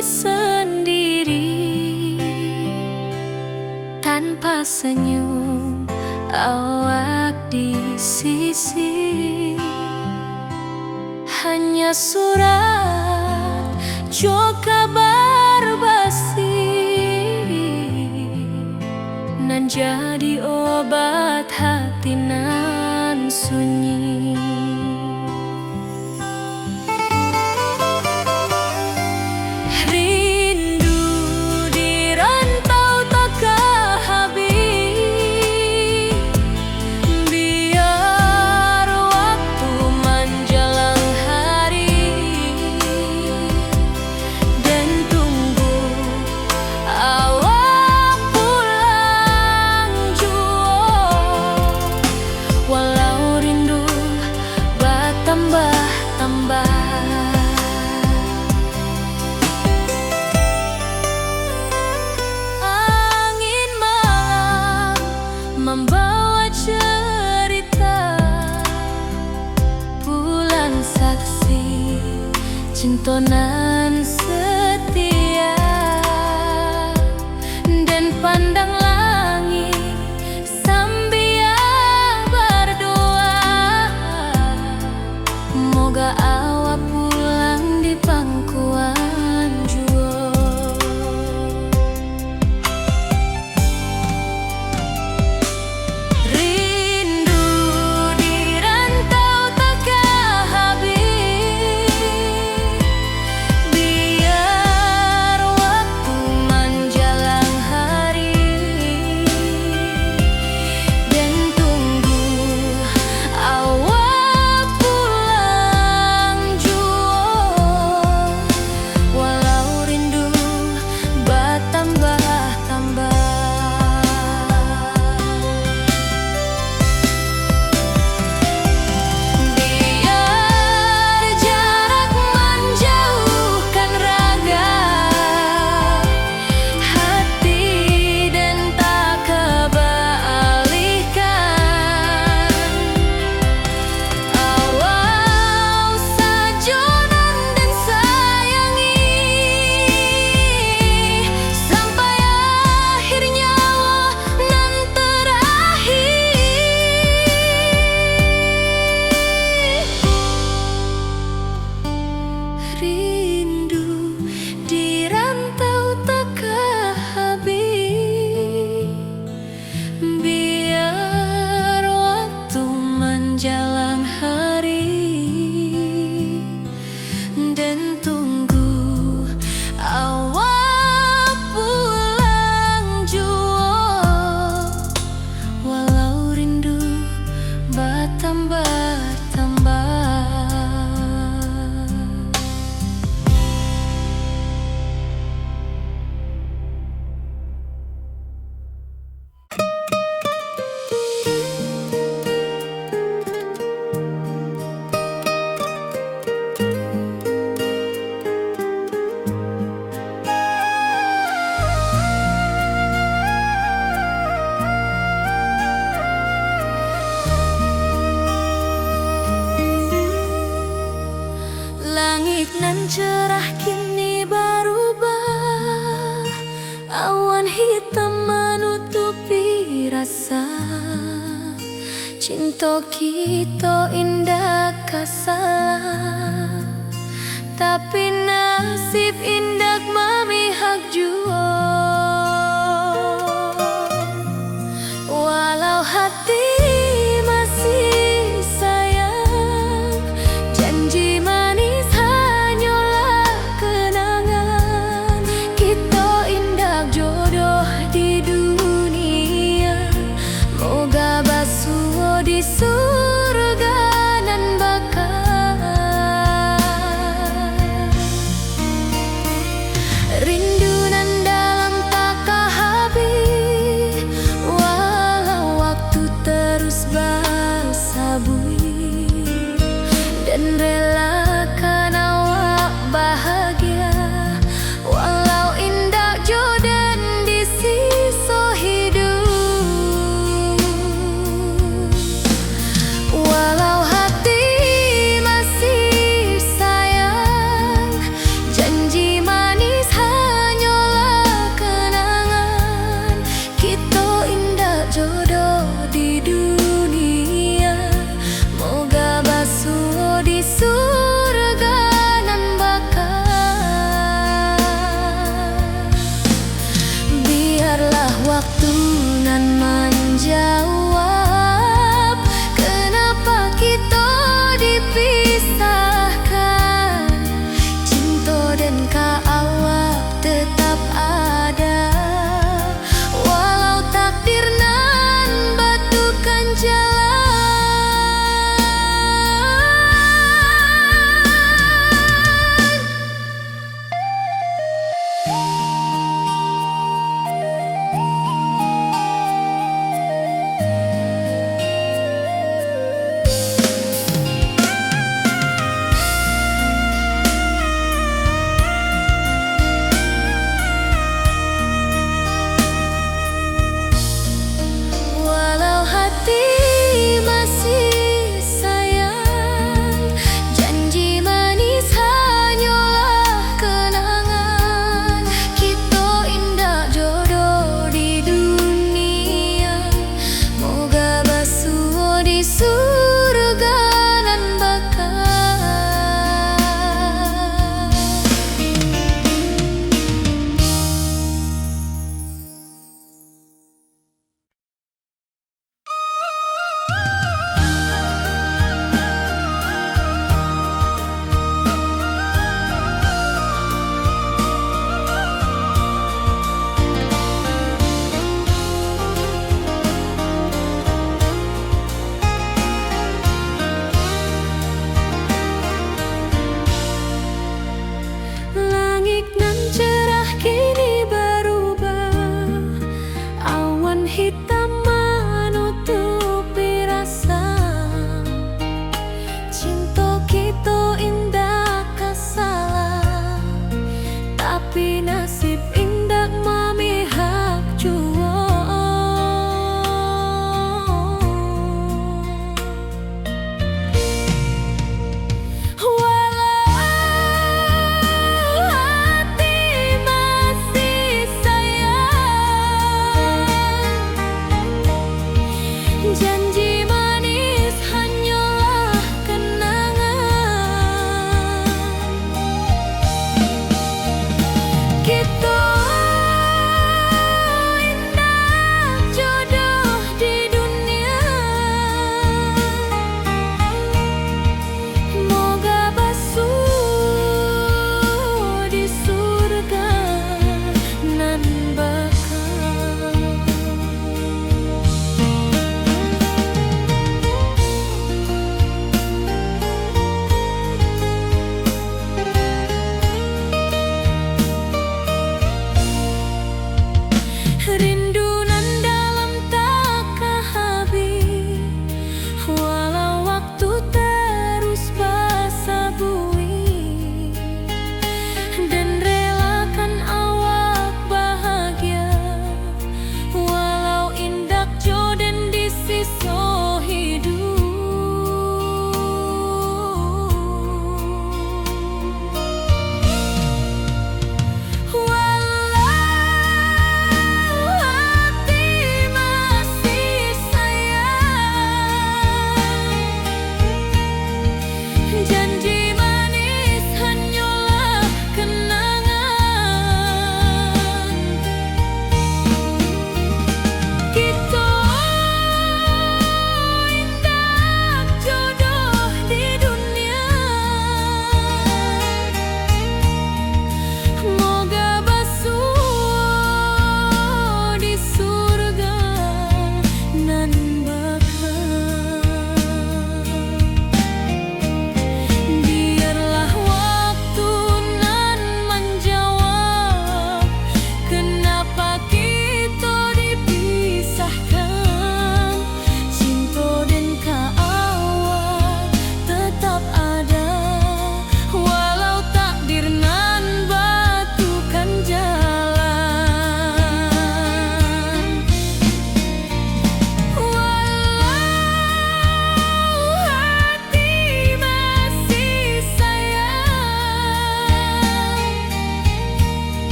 sendiri, tanpa senyum awak di sisi. Hanya surat jo kabar basi, nan jadi obat hati nan sunyi. Rindu di rantau takah habih, biar waktu manjalang hari, den tunggu awak pulang juo, walau rindu batambah-tambah. Angin malam mambawa cerita, pulang saksi cinto nan setia. Den pandang langik sambia bardoa, moga awak pulang di pangkuan juo. Rindu di rantau takah habih, biar waktu manjalang hari, den tunggu awak pulang juo, walau rindu batambah-tambah. Biar jarak manjauhkan raga, hati den takah baalihkan. Awak sajo nan den sayangi, sampai akhir nyawa nan terakhir. Rindu di rantau takah habih, biar waktu manjalang hari, den tunggu awak pulang juo, walau rindu batambah-tambah. Langik nan cerah kini barubah, awan hitam manutupi rasa. Cinto kito indak ka salah, tapi nasib indak mamihak juo. Walau hati masih sayang, janji manis hanyolah kenangan. Kito indak jodoh di dunia, moga basuo di surga nan baka.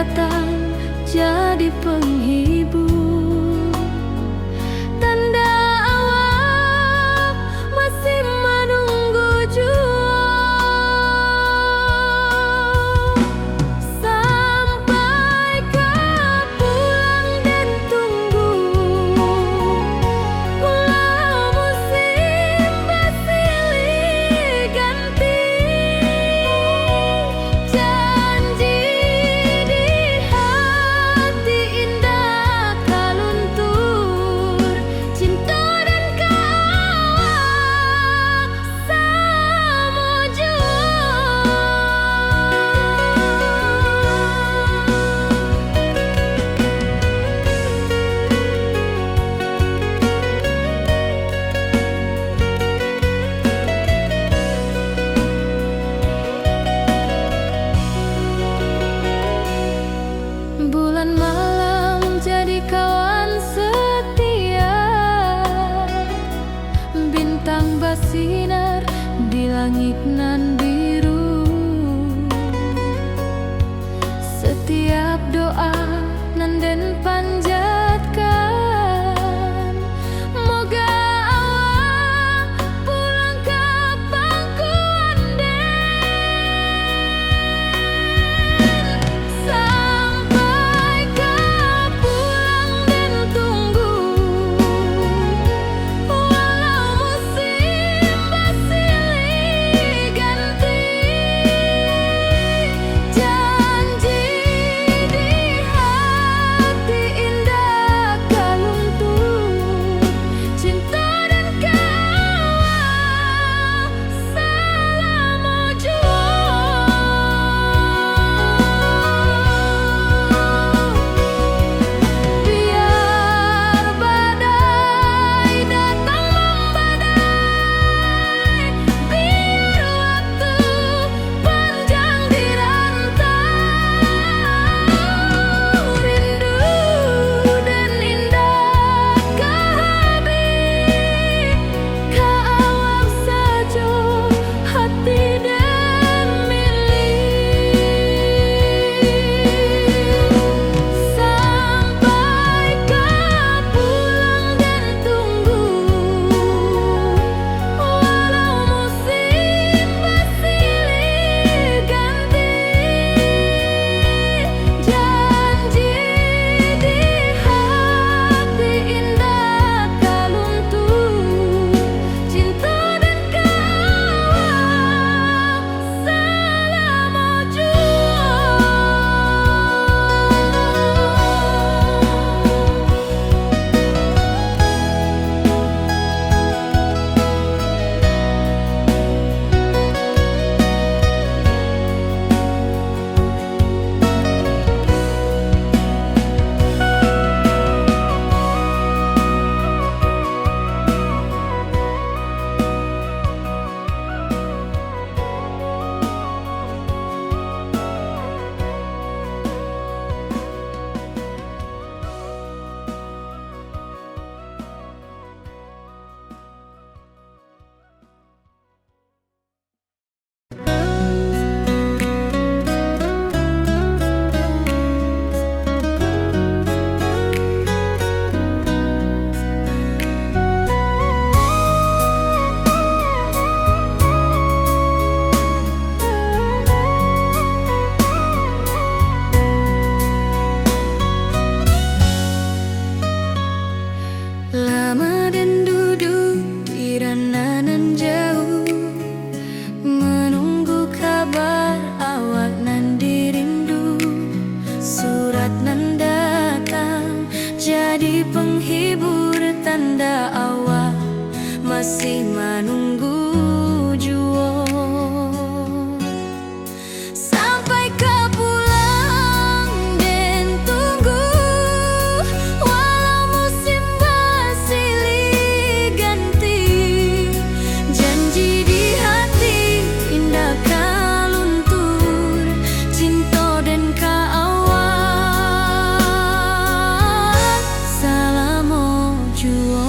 datang jadi penghibur. Tanda awak masih manunggu juo. Sampai ka pulang den tunggu, walau musim basilih ganti. Janji di hati indak ka luntur, cinto den ka awak samo juo. Bulan malam jadi kawan setia, bintang basinar di langik nan biru. Setiap doa nan den panjatkan, moga awak pulang ka pangkuan den. Sampai ka pulang den tunggu, walau musim basilih ganti. Janji di hati indak ka luntur, cinto den ka awak salamo juo. Biar badai datang mambadai, biar waktu panjang di rantau, rindu den indak ka habih. Ka awak sajo hati den milih. Sampai ka pulang den tunggu, walau musim basilih ganti. Janji di hati indak ka luntur, cinto den ka awak salamo juo. Lama den duduak di rantau nan jauah, manunggu kabar awak nan dirindu. Surat nan datang jadi penghibur, tanda awak masih manunggu juo. Sampai ka pulang den tunggu, walau musim basilih ganti. Janji di hati indak ka luntur, cinto den ka awak salamo juo.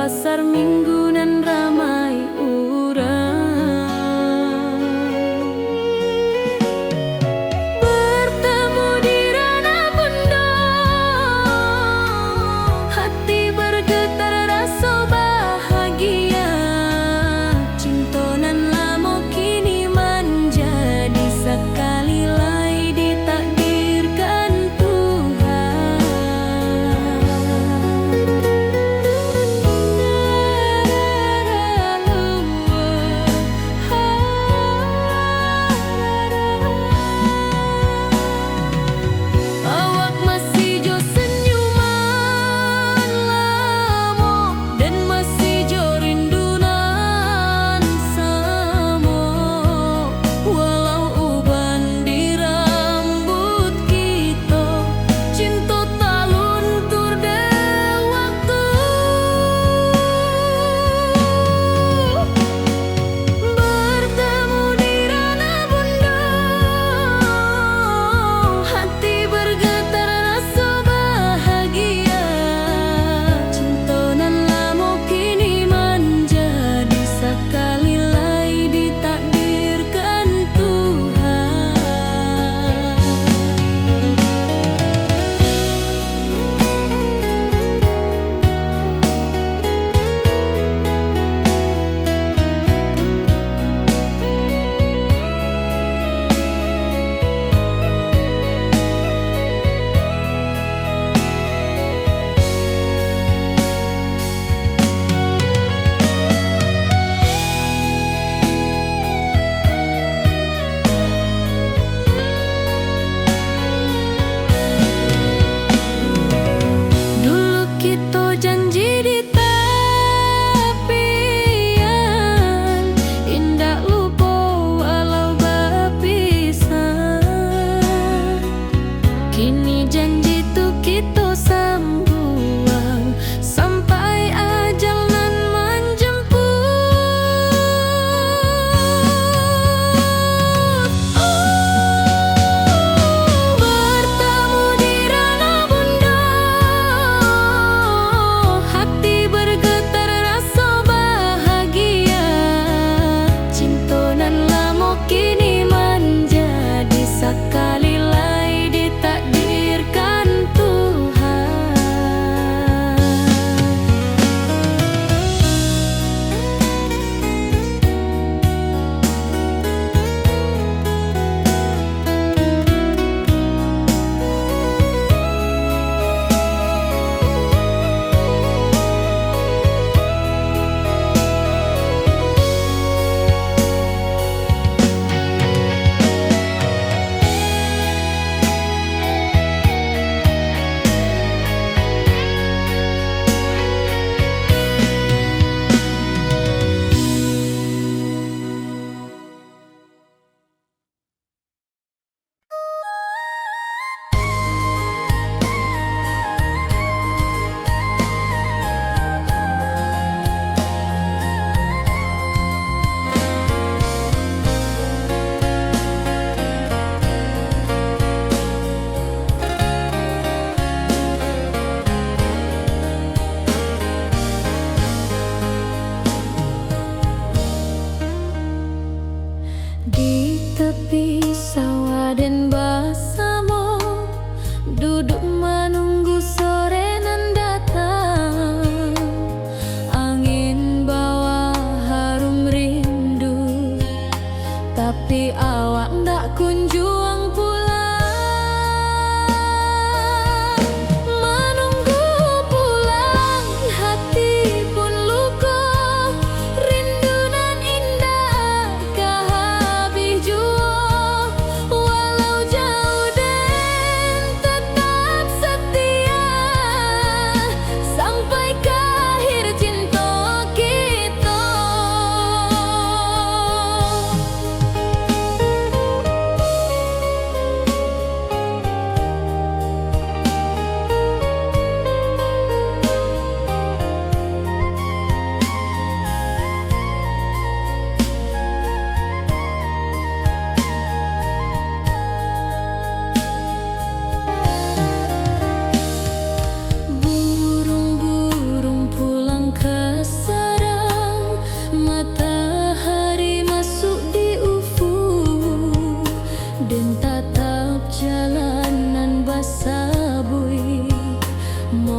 Pasar Minggu nan ramai urang. Bertemu di Ranah Bundo, hati bergetar raso bahagia. Cinto nan lamo kini manjadi, sakali lai ditakdirkan Tuhan. Awak masih jo senyuman lamo, dan masih jo rindu nan samo. Walau uban di rambuik kito, cinto taluntur dek waktu. Bertemu di Ranah Bundo, hati bergetar raso bahagia. Cinto nan lamo kini manjadi, sakali lai ditakdirkan Tuhan. Dulu kito janji di tapian, indak lupo walau bapisah. Kini janji tu kito sambuang, sampai ajal nan manjemput. Oh, bertemu di Ranah Bundo, hati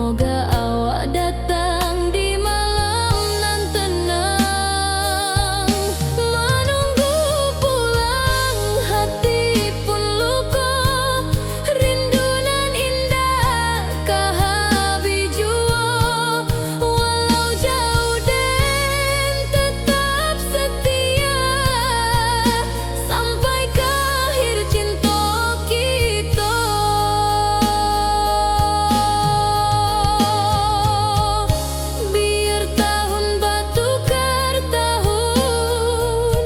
Moga awak datang di malam nan tenang. Manunggu pulang hati pun luko, rindu nan indak ka habih juo. Walau jauah den tetap setia, sampai ka akhir cinto kito. Biar tahun batukar tahun,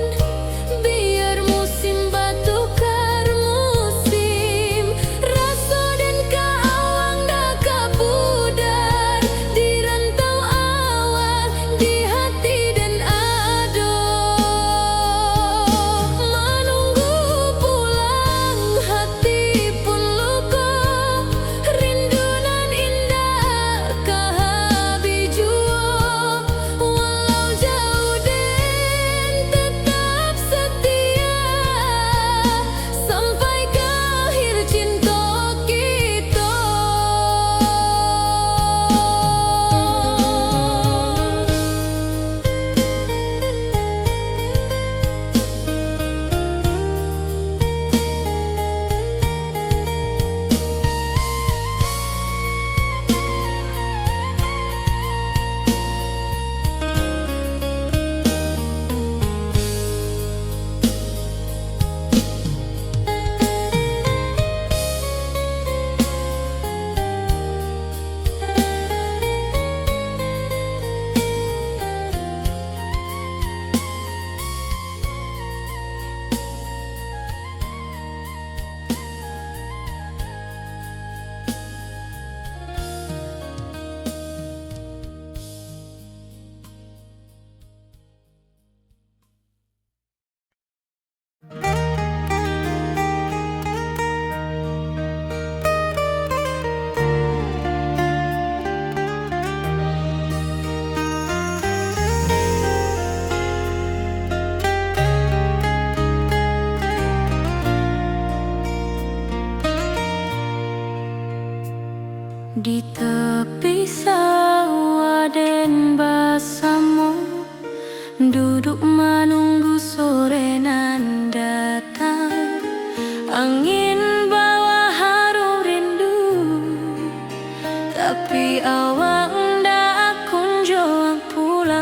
biar musim batukar musim, raso den ka awak ndak ka pudar, di rantau awak, di hati den ado. Manunggu pulang hati pun luko, rindu nan indak ka habih juo. Walau jauah den tetap setia, sampai ka akhir cinto kito. Di tapi sawah den basamo, duduak manunggu sore nan datang. Angin bawa harum rindu, tapi awak ndak kunjuang pulang.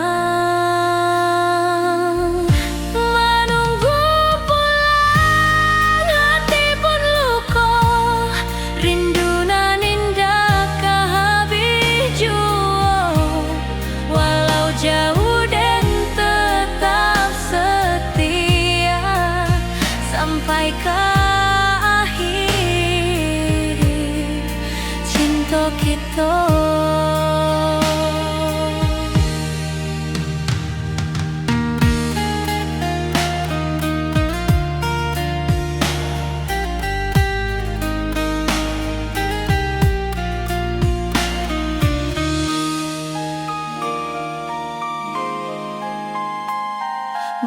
Manunggu pulang hati pun luko, rindu nan indak ka habih juo. Walau jauah den tetap setia, sampai ka akhir cinto kito.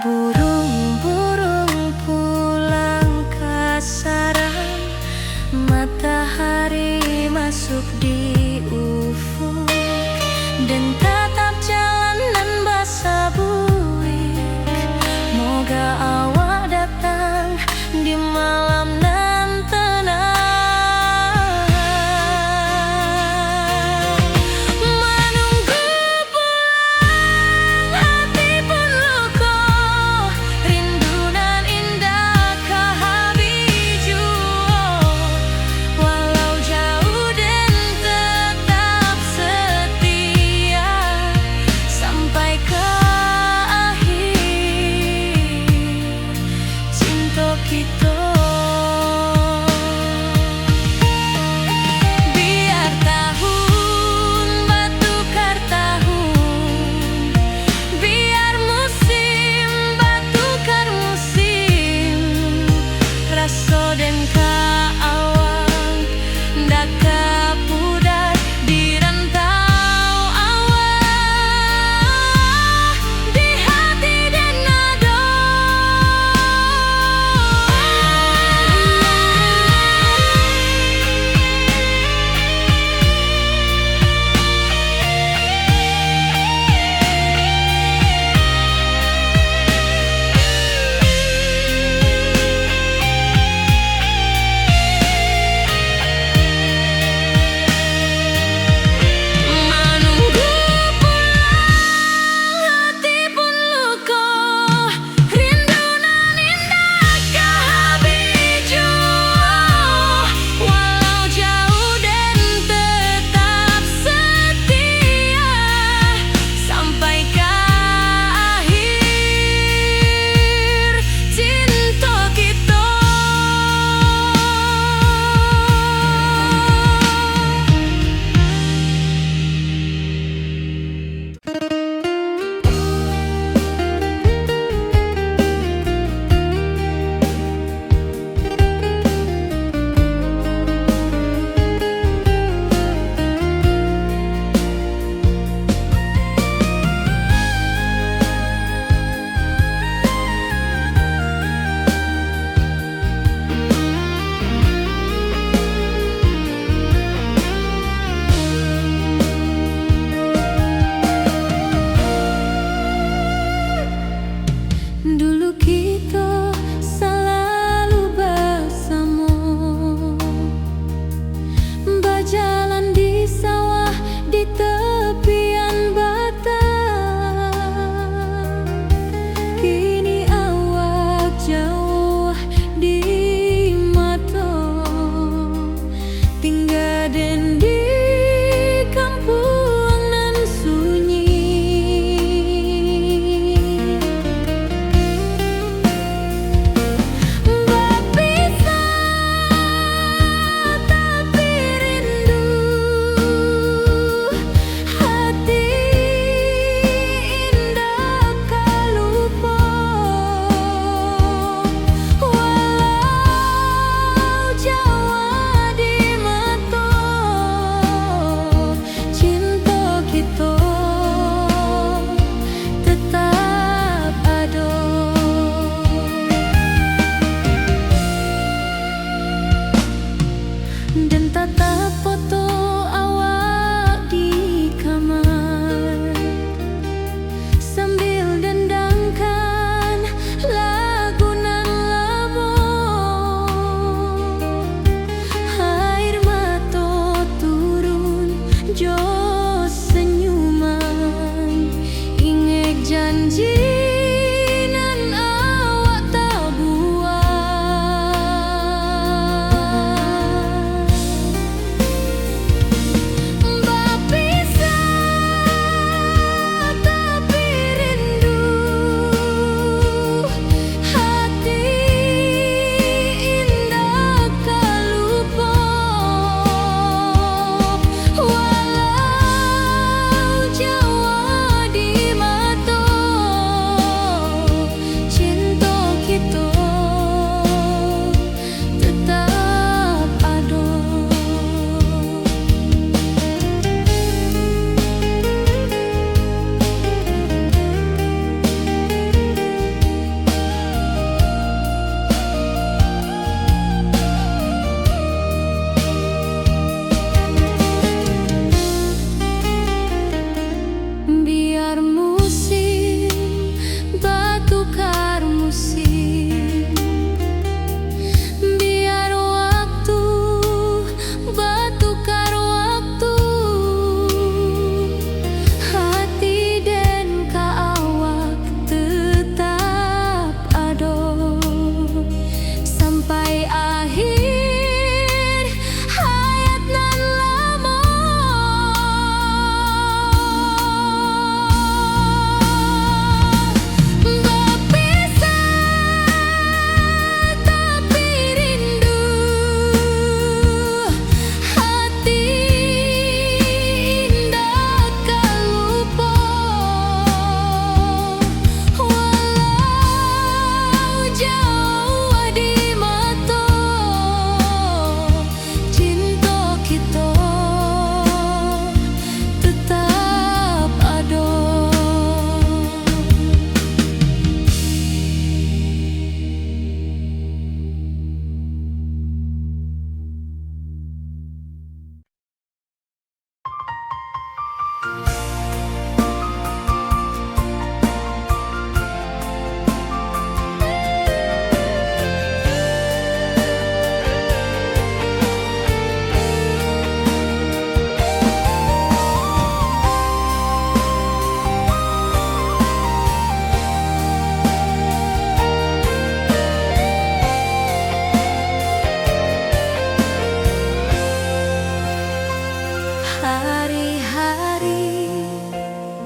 Burung-burung pulang ka sarang, matahari masuk di ufuk, den tatap jalan nan basabuik. Moga awak datang di malam nan tenang. Manunggu pulang hati pun luko, rindu nan indak ka habih juo. Walau jauah den tetap setia,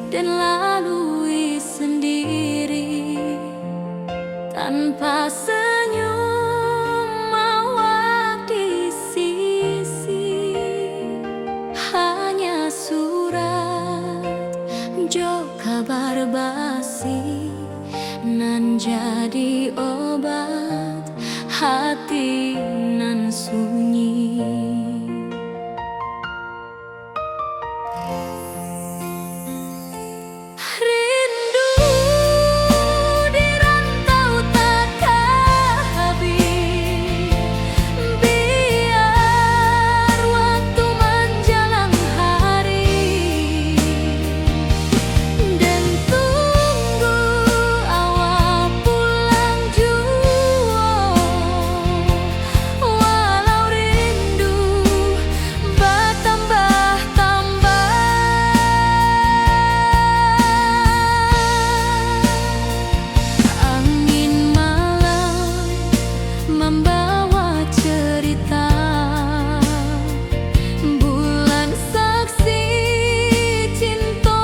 den lalui sendiri. Tanpa senyum awak di sisi, hanya surat jo kabar basi nan jadi obat hati nan sunyi. Rindu di rantau takah habih, biar waktu manjalang hari, den tunggu awak pulang juo. Walau rindu batambah-tambah, angin malam mambawa cerita. Bulan saksi cinto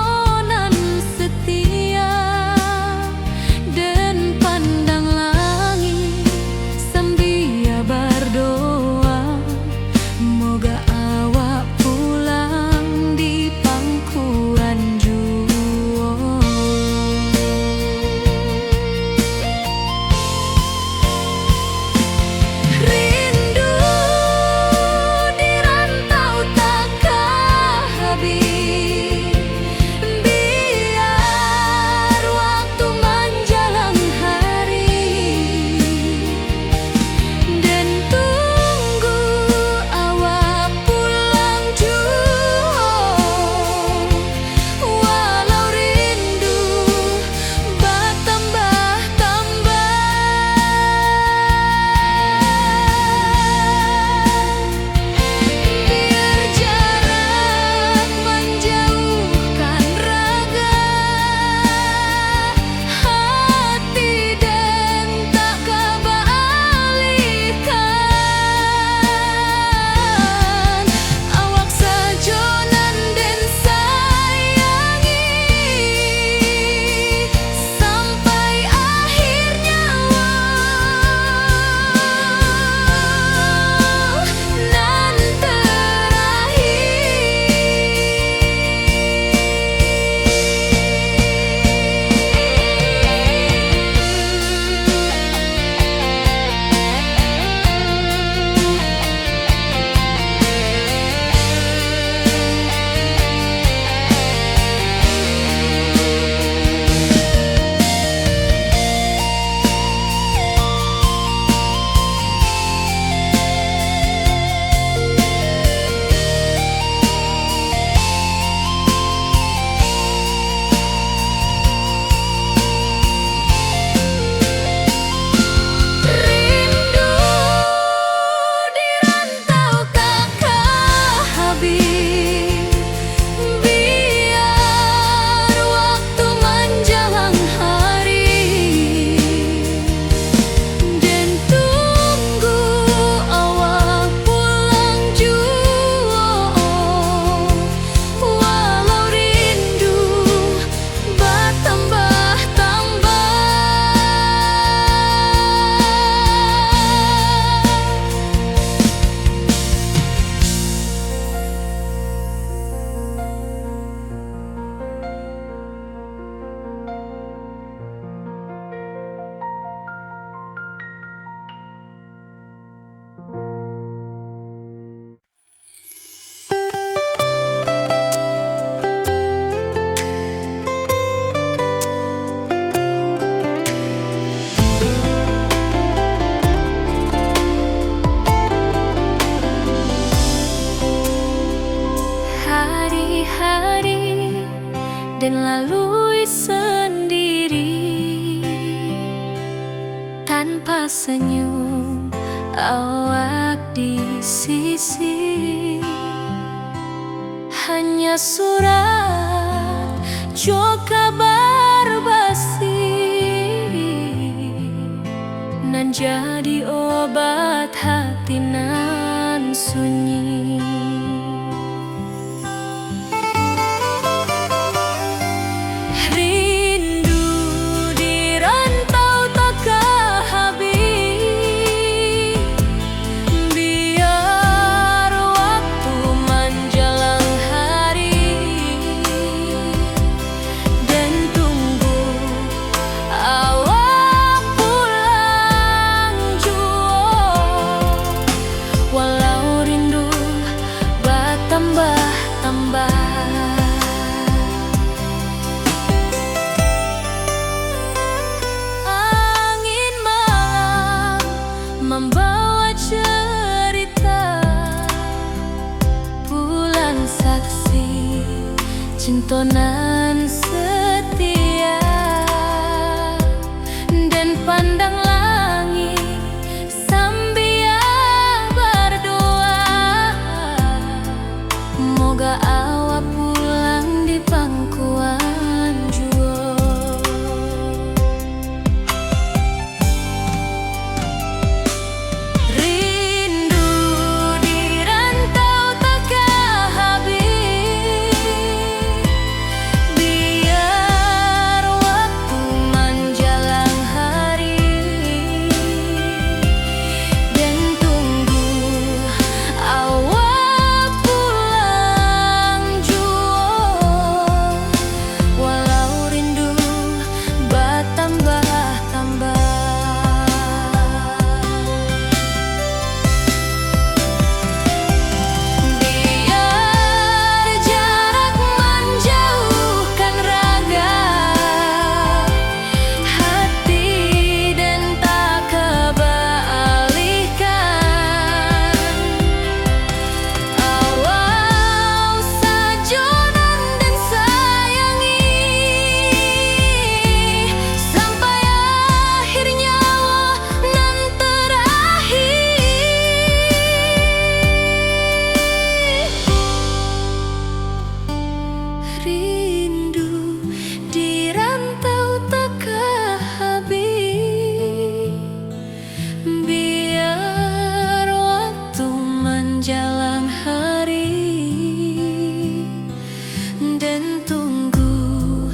nan setia, den pandang langik sambia bardoa, moga awak pulang di pangkuan juo. Rindu di rantau takah habih, biar waktu manjalang hari, den tunggu awak pulang juo. Walau rindu batambah-tambah, biar jarak manjauhkan raga, hati den tak ka baalihkan. Awak sajo nan den sayangi, sampai akhir nyawa nan terakhir. Rindu di rantau takah habih, biar waktu manjalang hari, den tunggu awak pulang juo. Walau rindu batambah-tambah. Hari-hari den lalui sendiri, tanpa senyum awak di sisi. Hanya surat jo kabar basi nan jadi obat hati nan sunyi. Cinto nan setia, den pandang langik sambia bardoa, moga awak pulang di pangkuan juo. Rindu di rantau takah habih, biar waktu manjalang hari, den tunggu awak pulang juo, walau rindu batambah-tambah. Biar jarak manjauhkan raga, hati den tak kabaalihkan. Awak sajo nan den sayangi, sampai akhir nyawa nan terakhir. Rindu di rantau takah habih. Biar waktu manjalang hari, den tunggu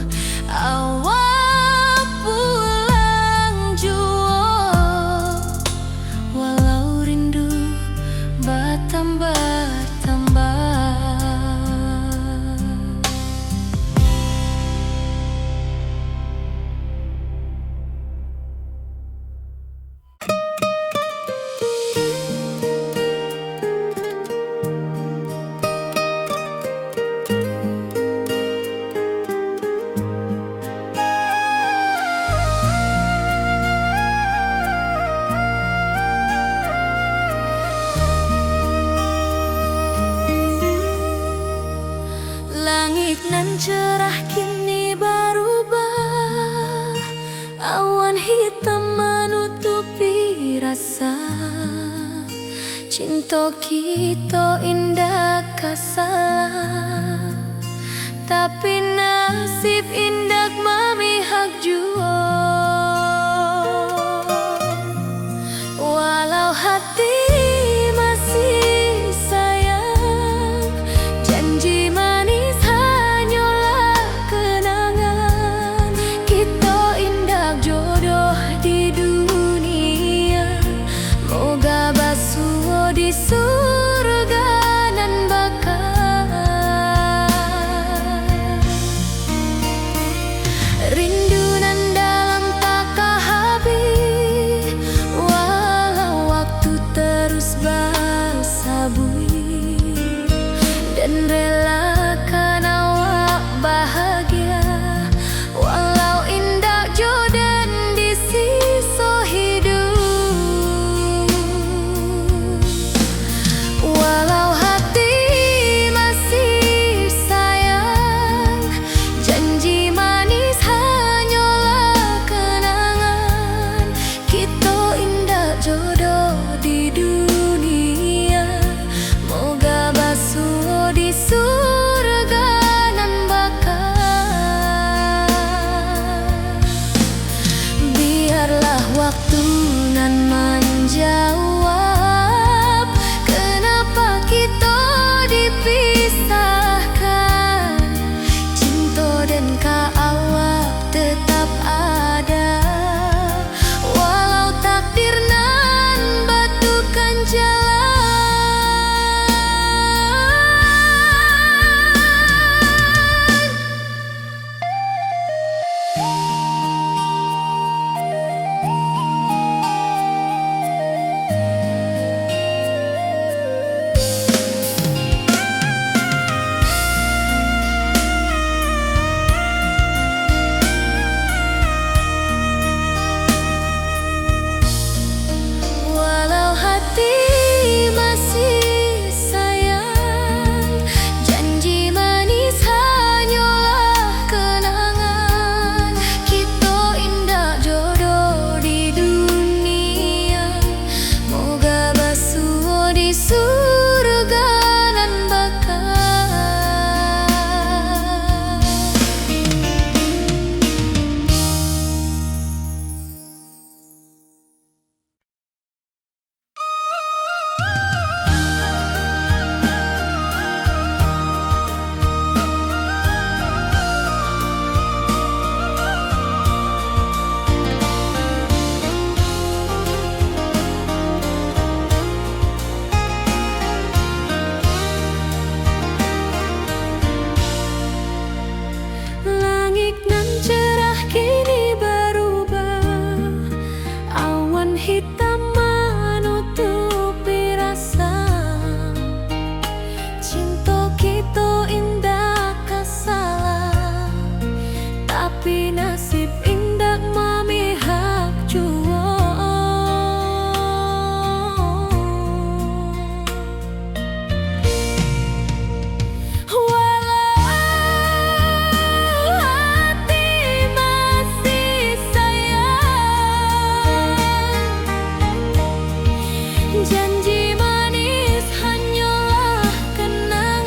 awak pulang juo, walau rindu batambah-tambah. Langik nan cerah kini barubah, awan hitam manutupi rasa. Cinto kito indak ka salah, tapi nasib indak mamihak juo. Walau hati masih sayang, janji manis hanyolah kenangan. Kito indak jodoh di dunia, moga basuo di surga nan baka. Rindu nan dalam takah habih, walau waktu terus basabuik, den relakan awak bahagia, walau indak jo den di siso hiduik. Walau hati masih sayang, janji manis hanyolah kenangan. Kito indak jodoh di dunia, moga basuo di surga nan baka. Biarlah waktu nan manjawab, kenapa kito dipisahkan. Cinto den ka awak tetap ada, walau takdir nan batukan jalan. Nasib indak mamihak juo. Walau hati masih sayang, janji manis hanyolah kenangan.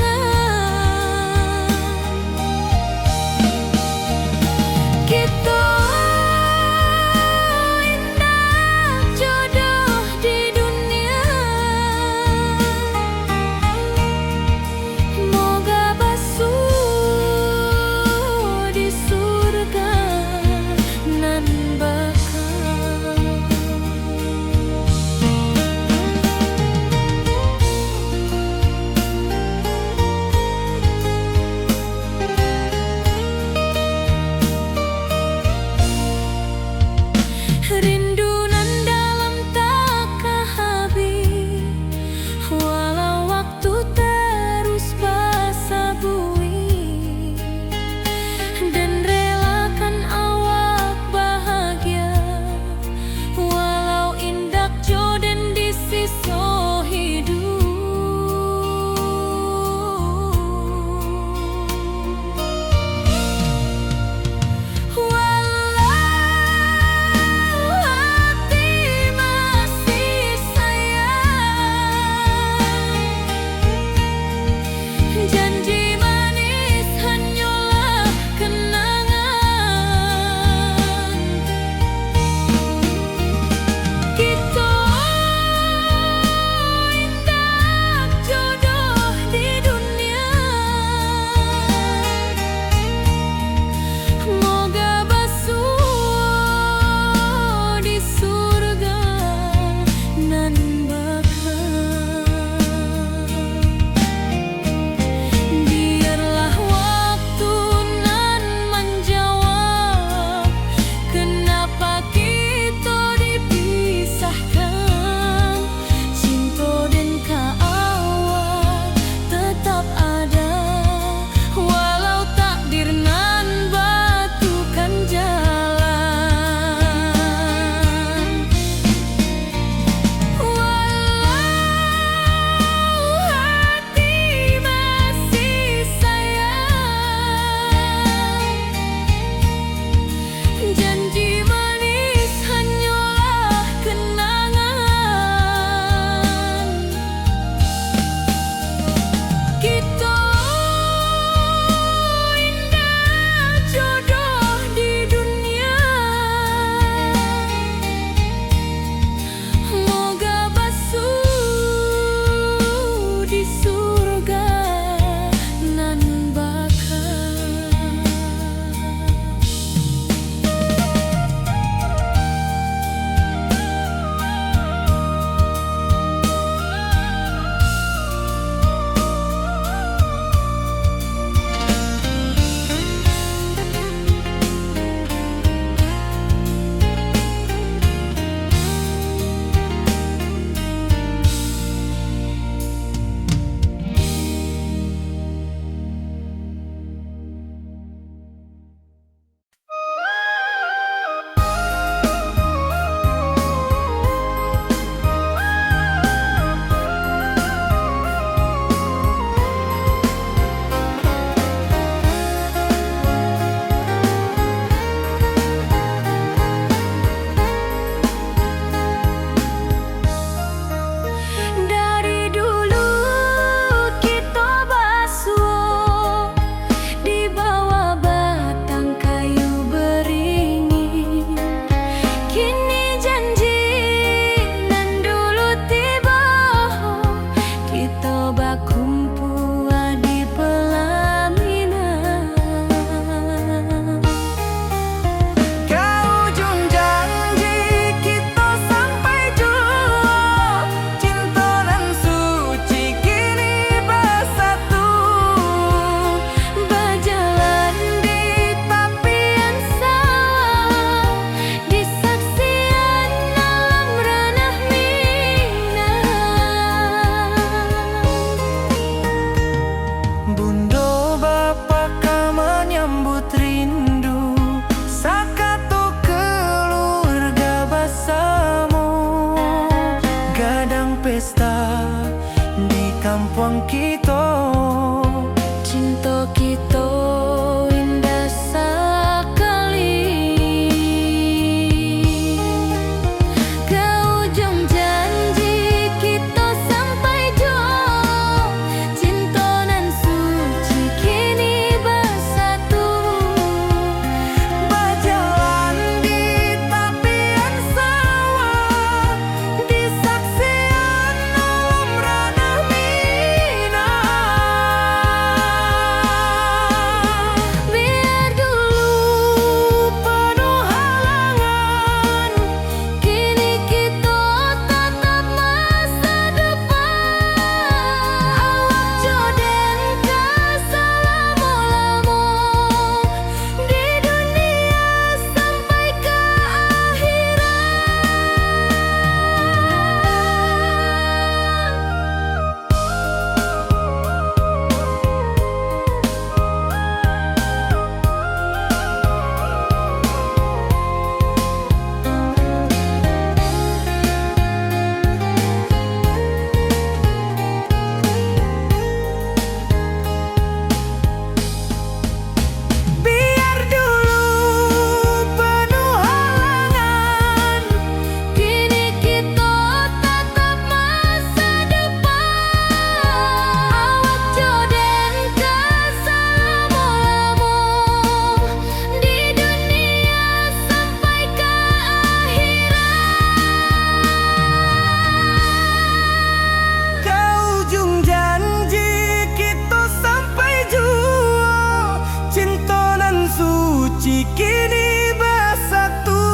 Cikini basatu,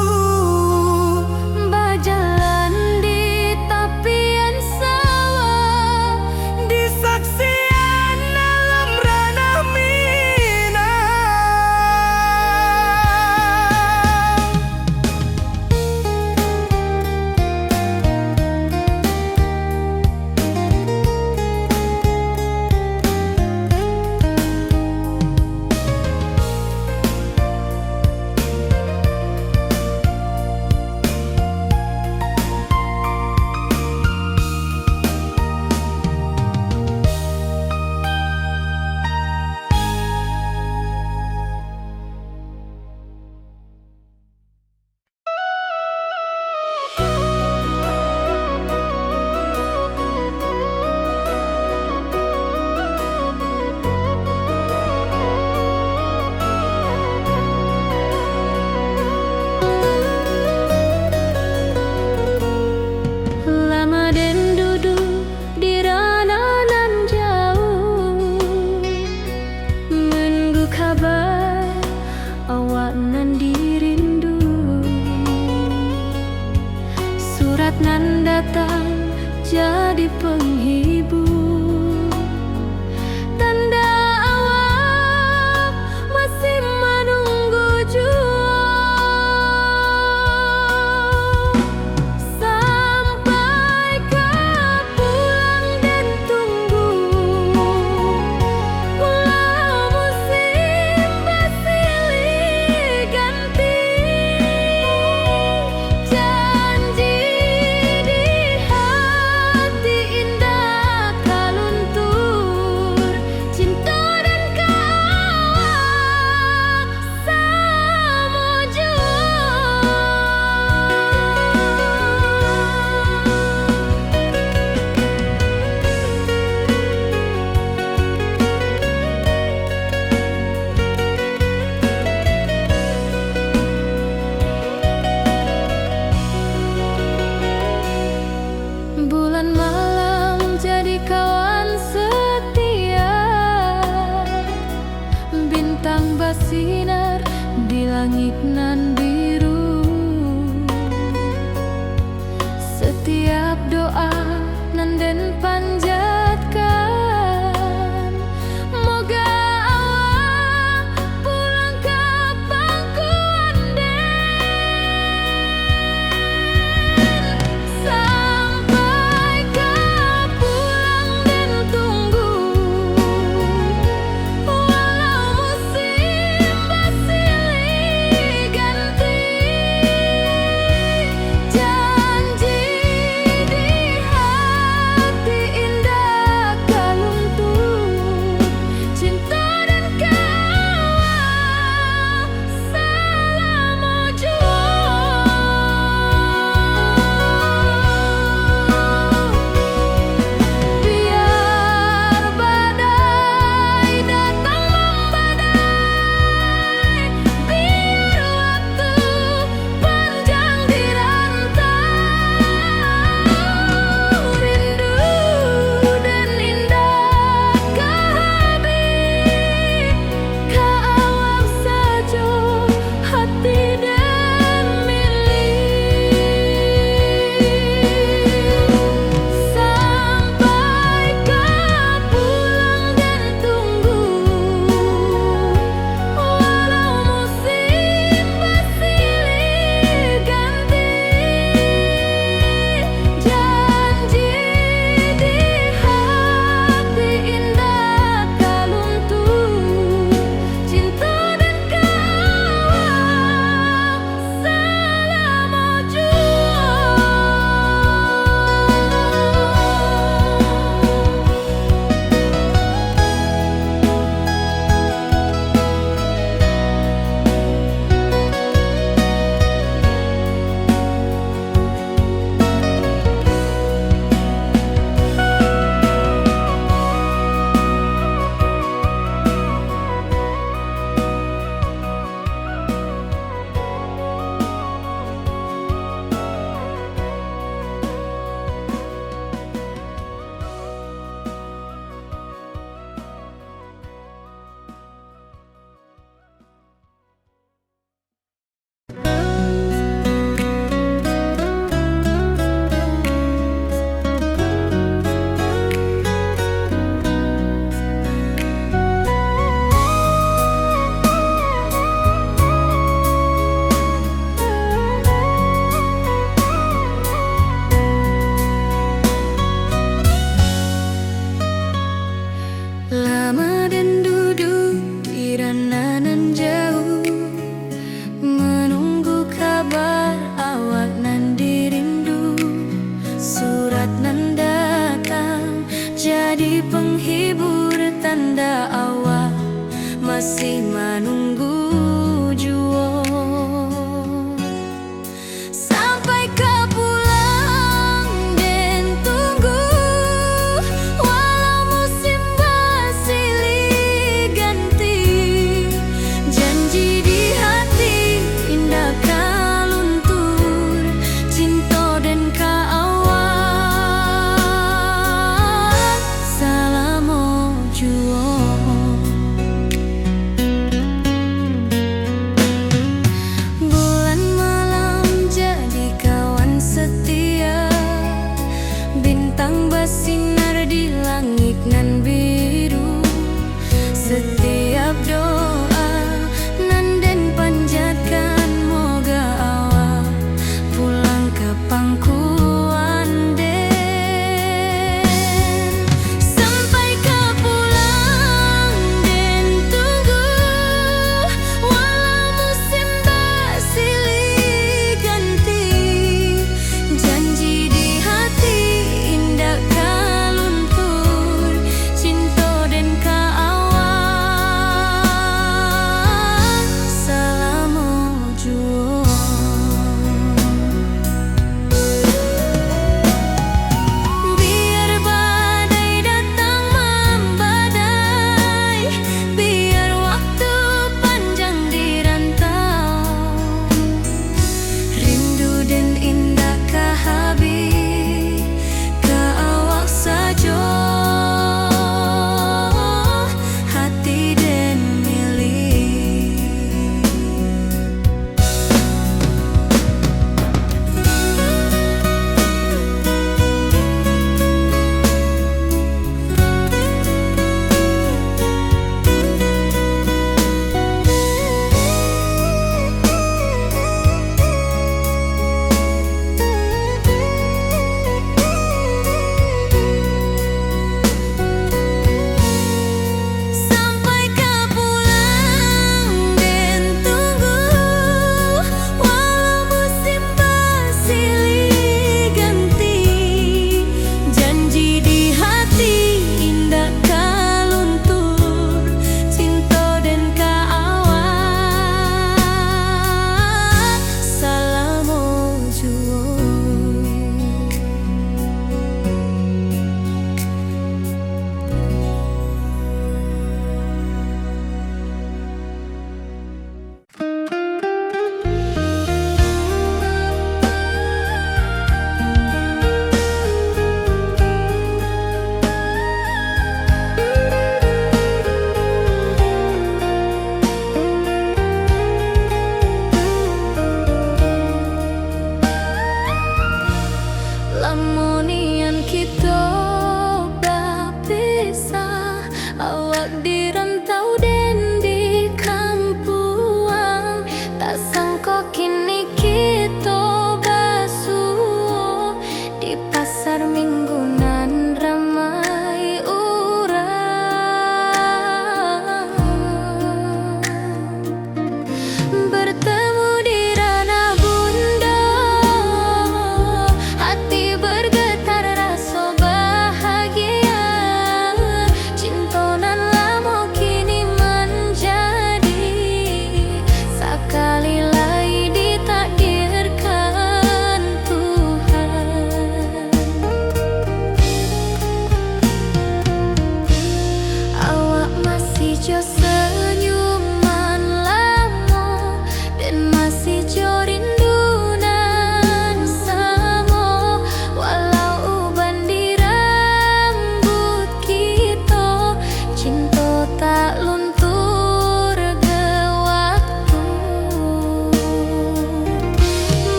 bajalan di tapian sawah, di saksian alam ranah Minang. Lama den duduak di ranah nan jauah, manunggu kaba awak nan dirindu. Surat nan datang jadi panghibur, tanda awak masih manunggu juo. Sampai ka pulang den tunggu, walau musim basilih ganti, janji di hati indak ka luntur, cinto den ka awak samo juo. Bulan malam jadi kawan setia, bintang basinar di langik nan biru. Satiap doa nan den panjatkan, moga awak pulang ka pangkuan den. Sampai ka pulang den tunggu, walau musim basilih ganti.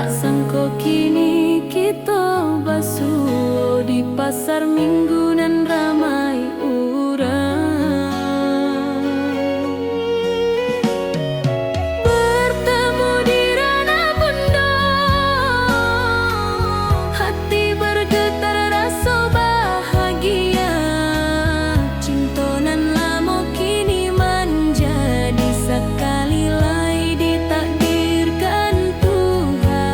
Sangko kini kito basuo di pasar Minggu nan ramai urang. Bertemu di ranah bundo, hati bergetar raso bahagia. Cinto nan lamo kini manjadi sakali lai ditakdirkan Tuhan.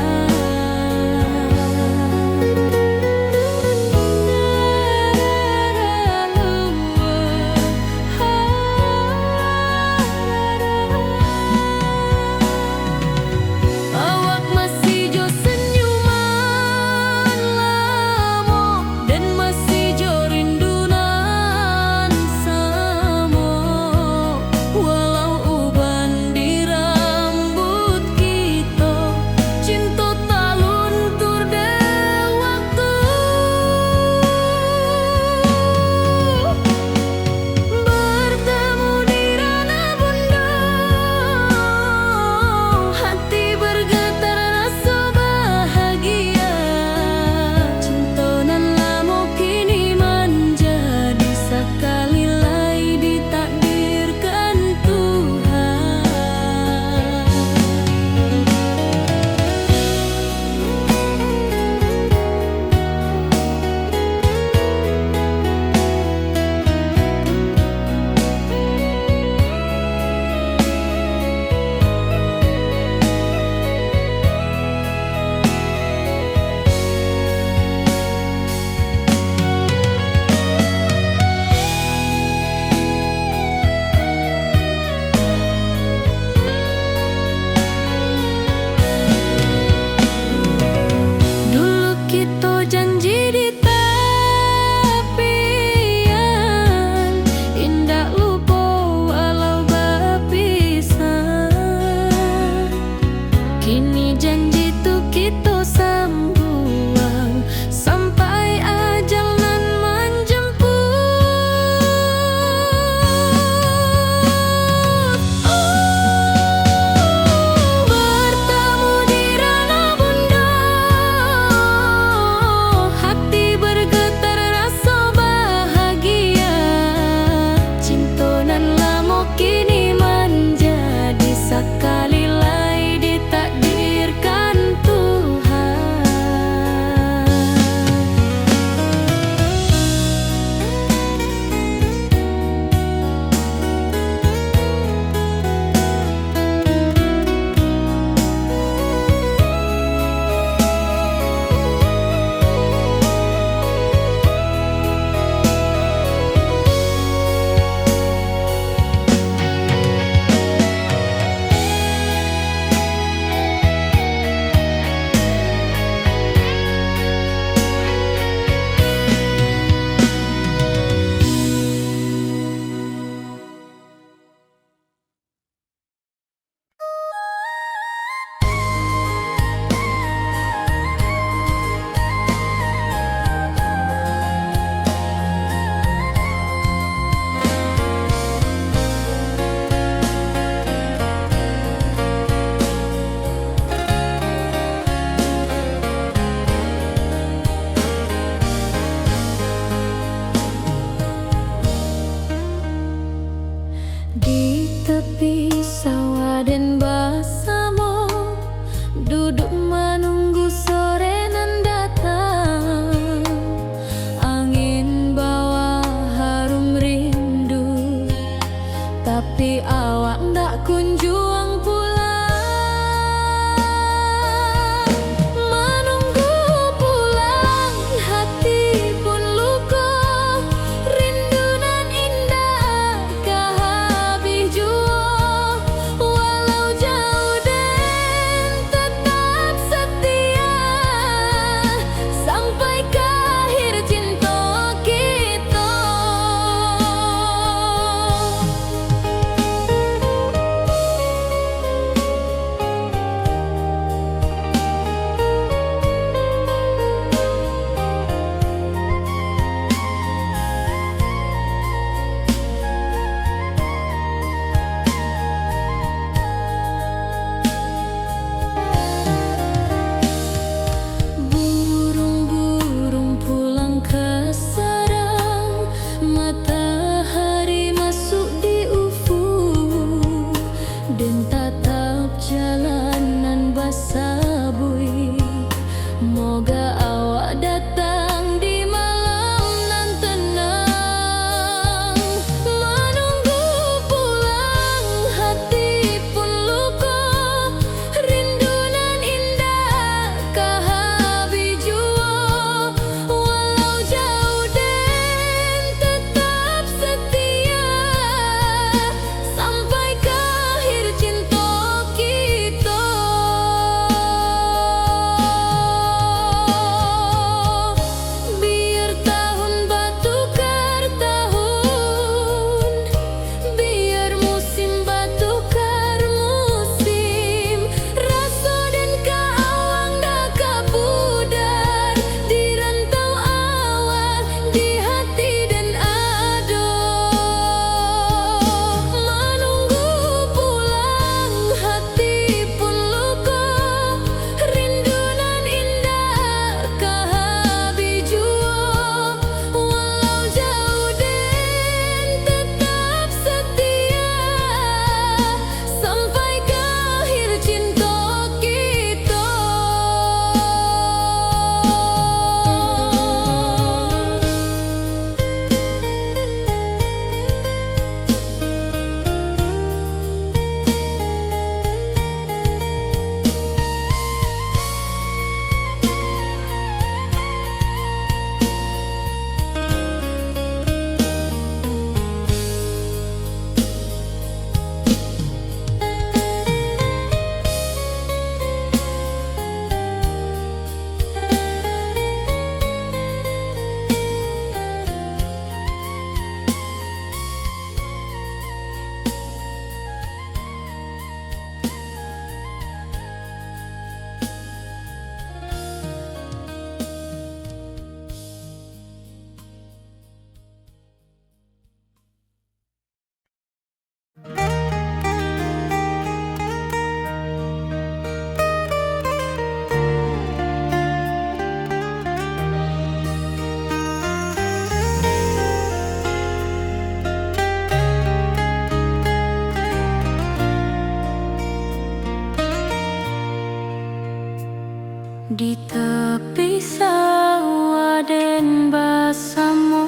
Di tepi sawah den basamo,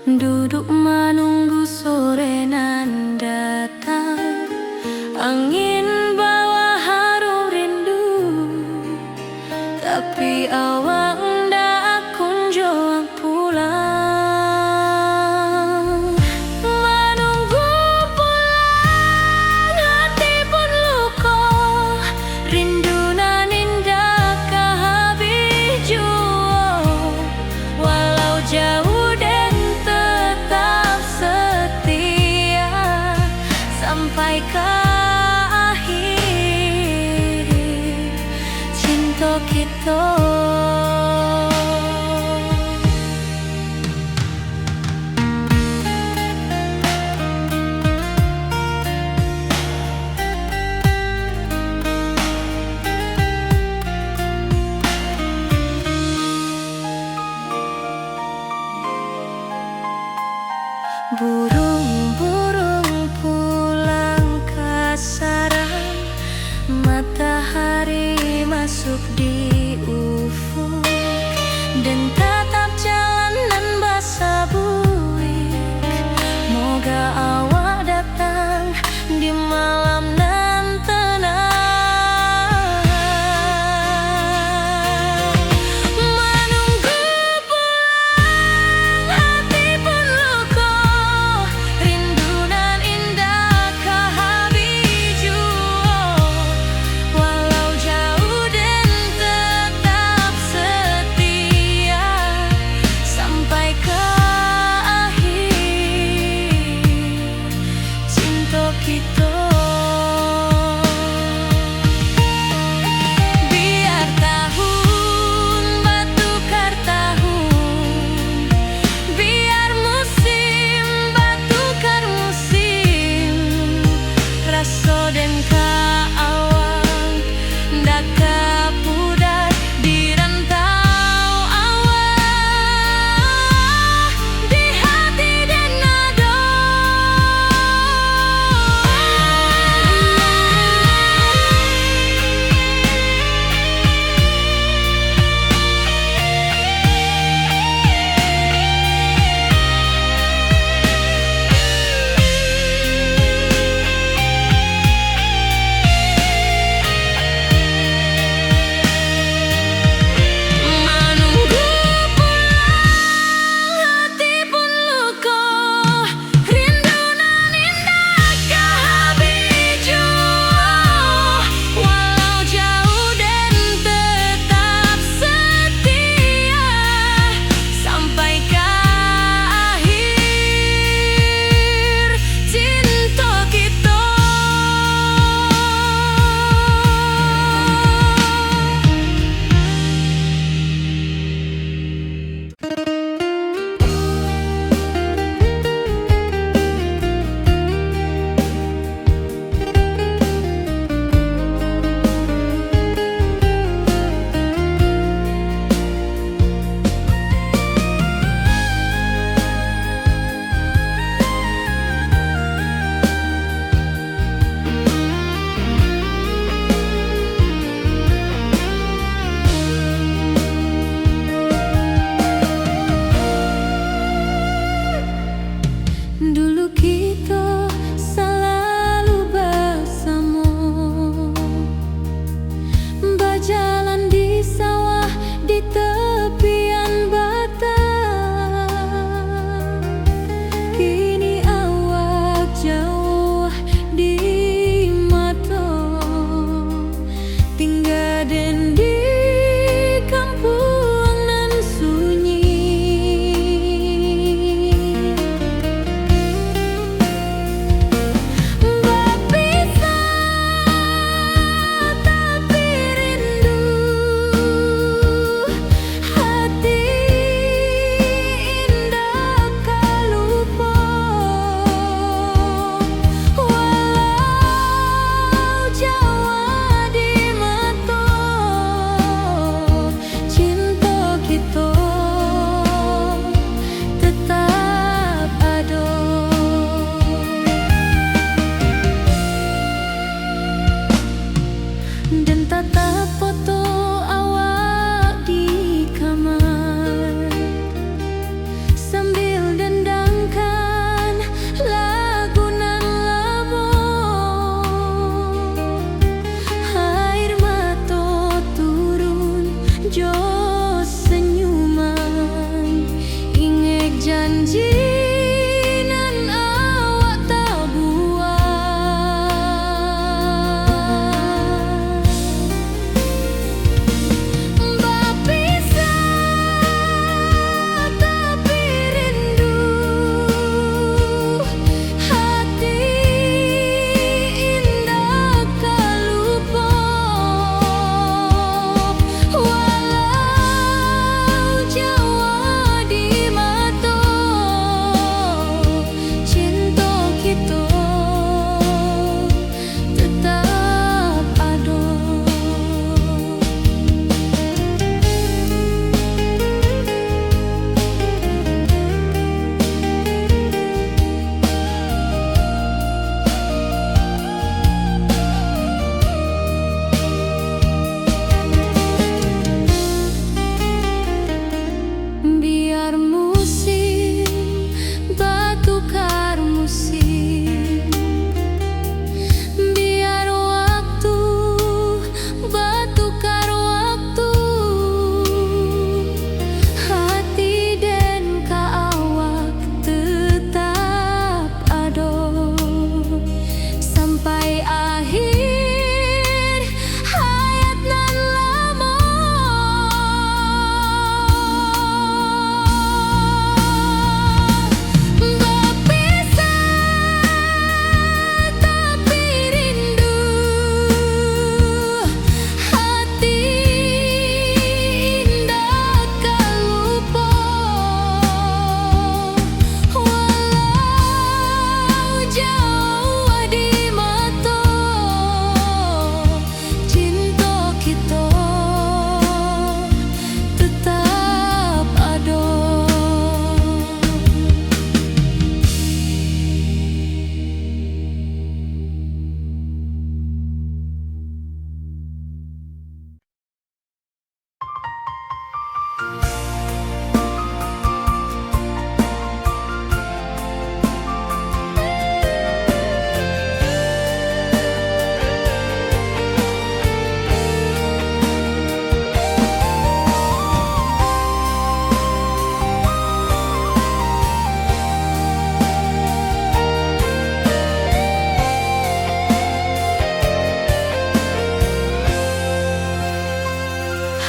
duduk manunggu sore nan datang. Angin bawa harum rindu, tapi awak ndak kunjuang pulang. Manunggu pulang, hati pun luko, rindu nan indak ka habih juo. Walau jauh, den tetap setia sampai ka akhir cinto kito. Burung-burung pulang ka sarang, matahari masuk di ufuk, den tatap jalan nan basabuik. Moga awak datang di malam nan tenang. Manunggu pulang, hati pun luko, rindu nan indak ka habih juo. Walau jauh, den tetap setia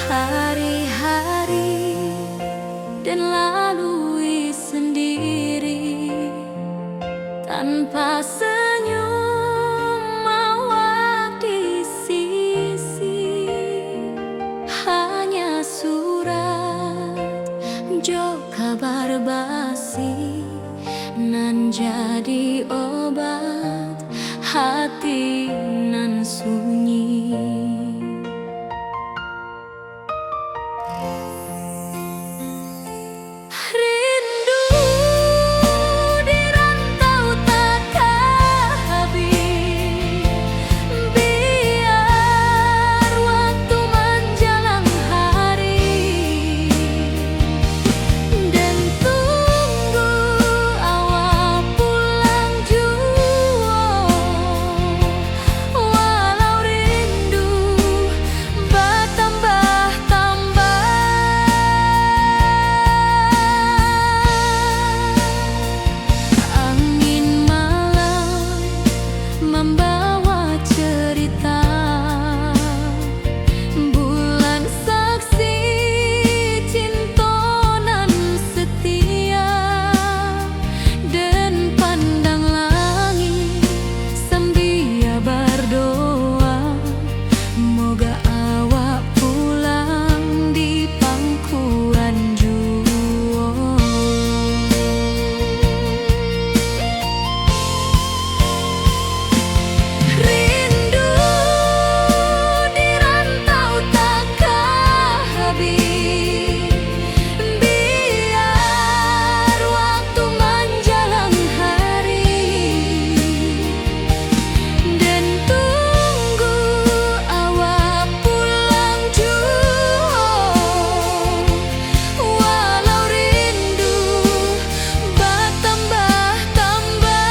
Hari-hari den lalui sendiri, tanpa senyum awak di sisi. Hanya surat jo kabar basi, nan jadi obat hati nan sunyi. Rindu di rantau takah habih, biar waktu manjalang hari, den tunggu awak pulang juo. Walau rindu batambah-tambah, angin malam mambawa cerita. Bulan saksi cinto nan setia, den pandang langik sambia bardoa, moga awak pulang di pangkuan juo. Rindu di rantau takah habih, biar waktu manjalang hari, den tunggu awak pulang juo. Walau rindu batambah-tambah,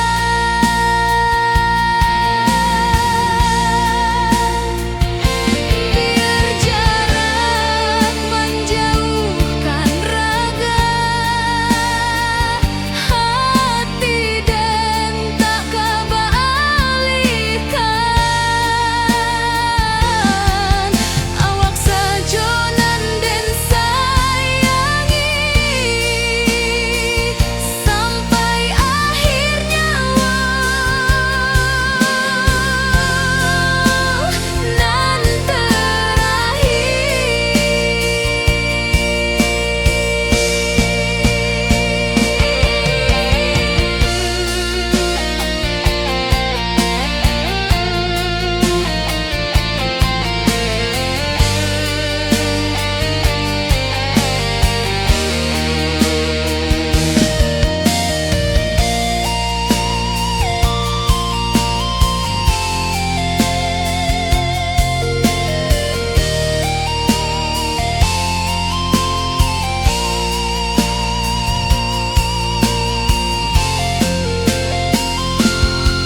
biar jarak manjauhkan raga, hati den tak ka baalihkan. Awak sajo nan den sayangi, sampai akhir nyawa nan terakhir.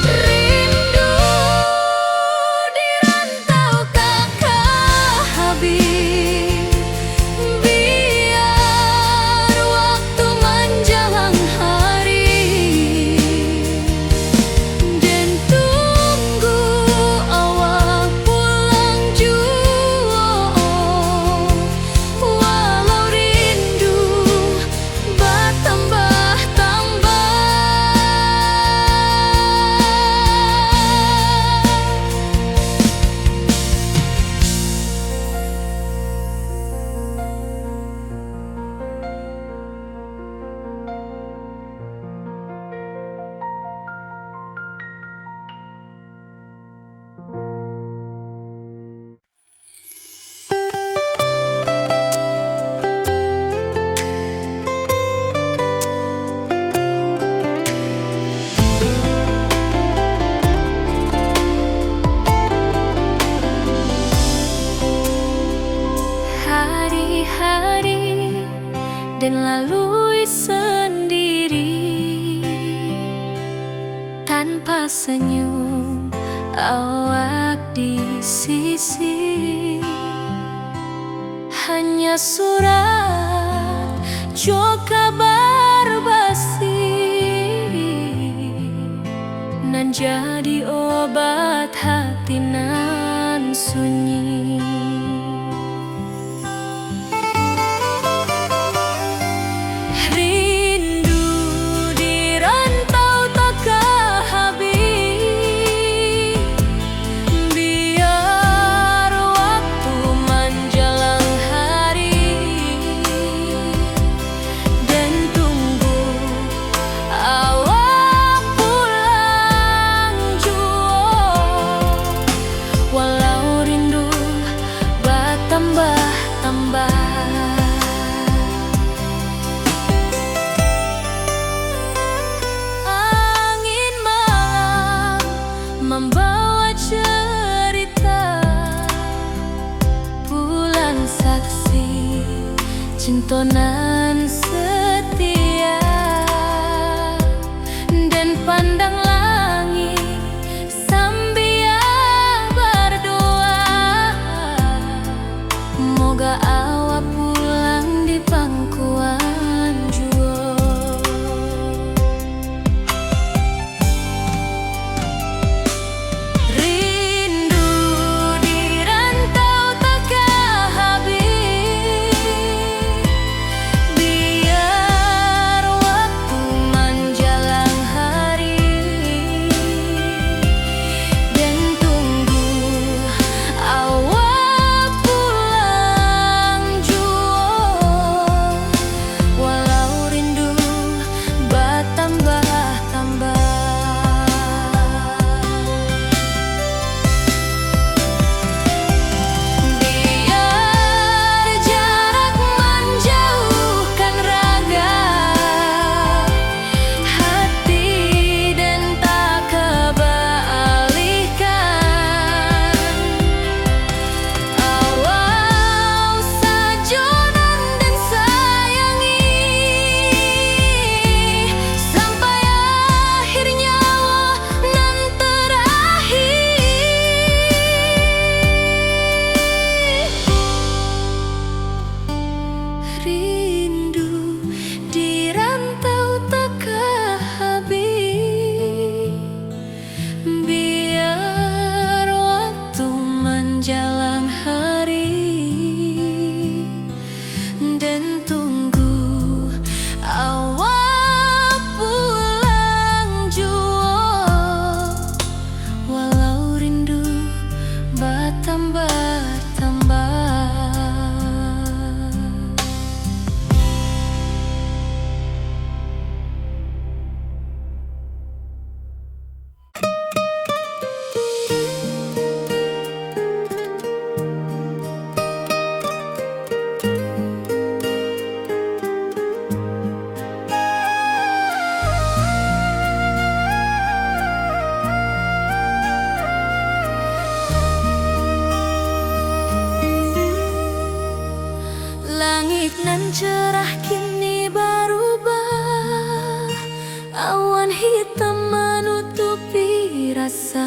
Rindu di rantau takah habih, biar waktu manjalang hari, den tunggu awak pulang juo. Walau rindu batambah-tambah. Hari-hari den lalui sandiri, tanpa senyum awak di sisi. Hanya surat jo kabar basi, nan jadi obat hati nan sunyi. Cinto nan setia, den pandang langik sambia bardoa, moga awak pulang di pangkuan juo. Rindu di rantau takah habih, biar waktu manjalang hari, den tunggu awak pulang juo, walau rindu batambah-tambah. Biar jarak manjauhkan raga, hati den tak kabaalihkan. Awak sajo nan den sayangi, sampai akhir nyawa nan terakhir. Rindu di rantau takah habih. Biar waktu manjalang hari, den tunggu awak pulang juo, walau rindu batambah-tambah. Langik nan cerah kini barubah, awan hitam manutupi rasa.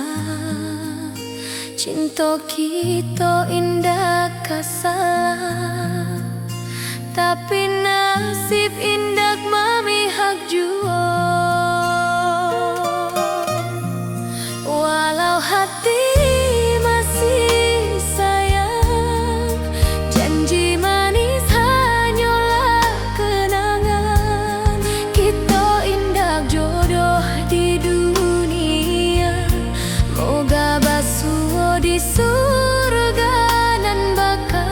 Cinto kito indak ka salah, tapi nasib indak mamihak juo. Walau hati masih sayang, janji manis hanyolah kenangan. Kito indak jodoh di dunia, moga basuo di surga nan baka.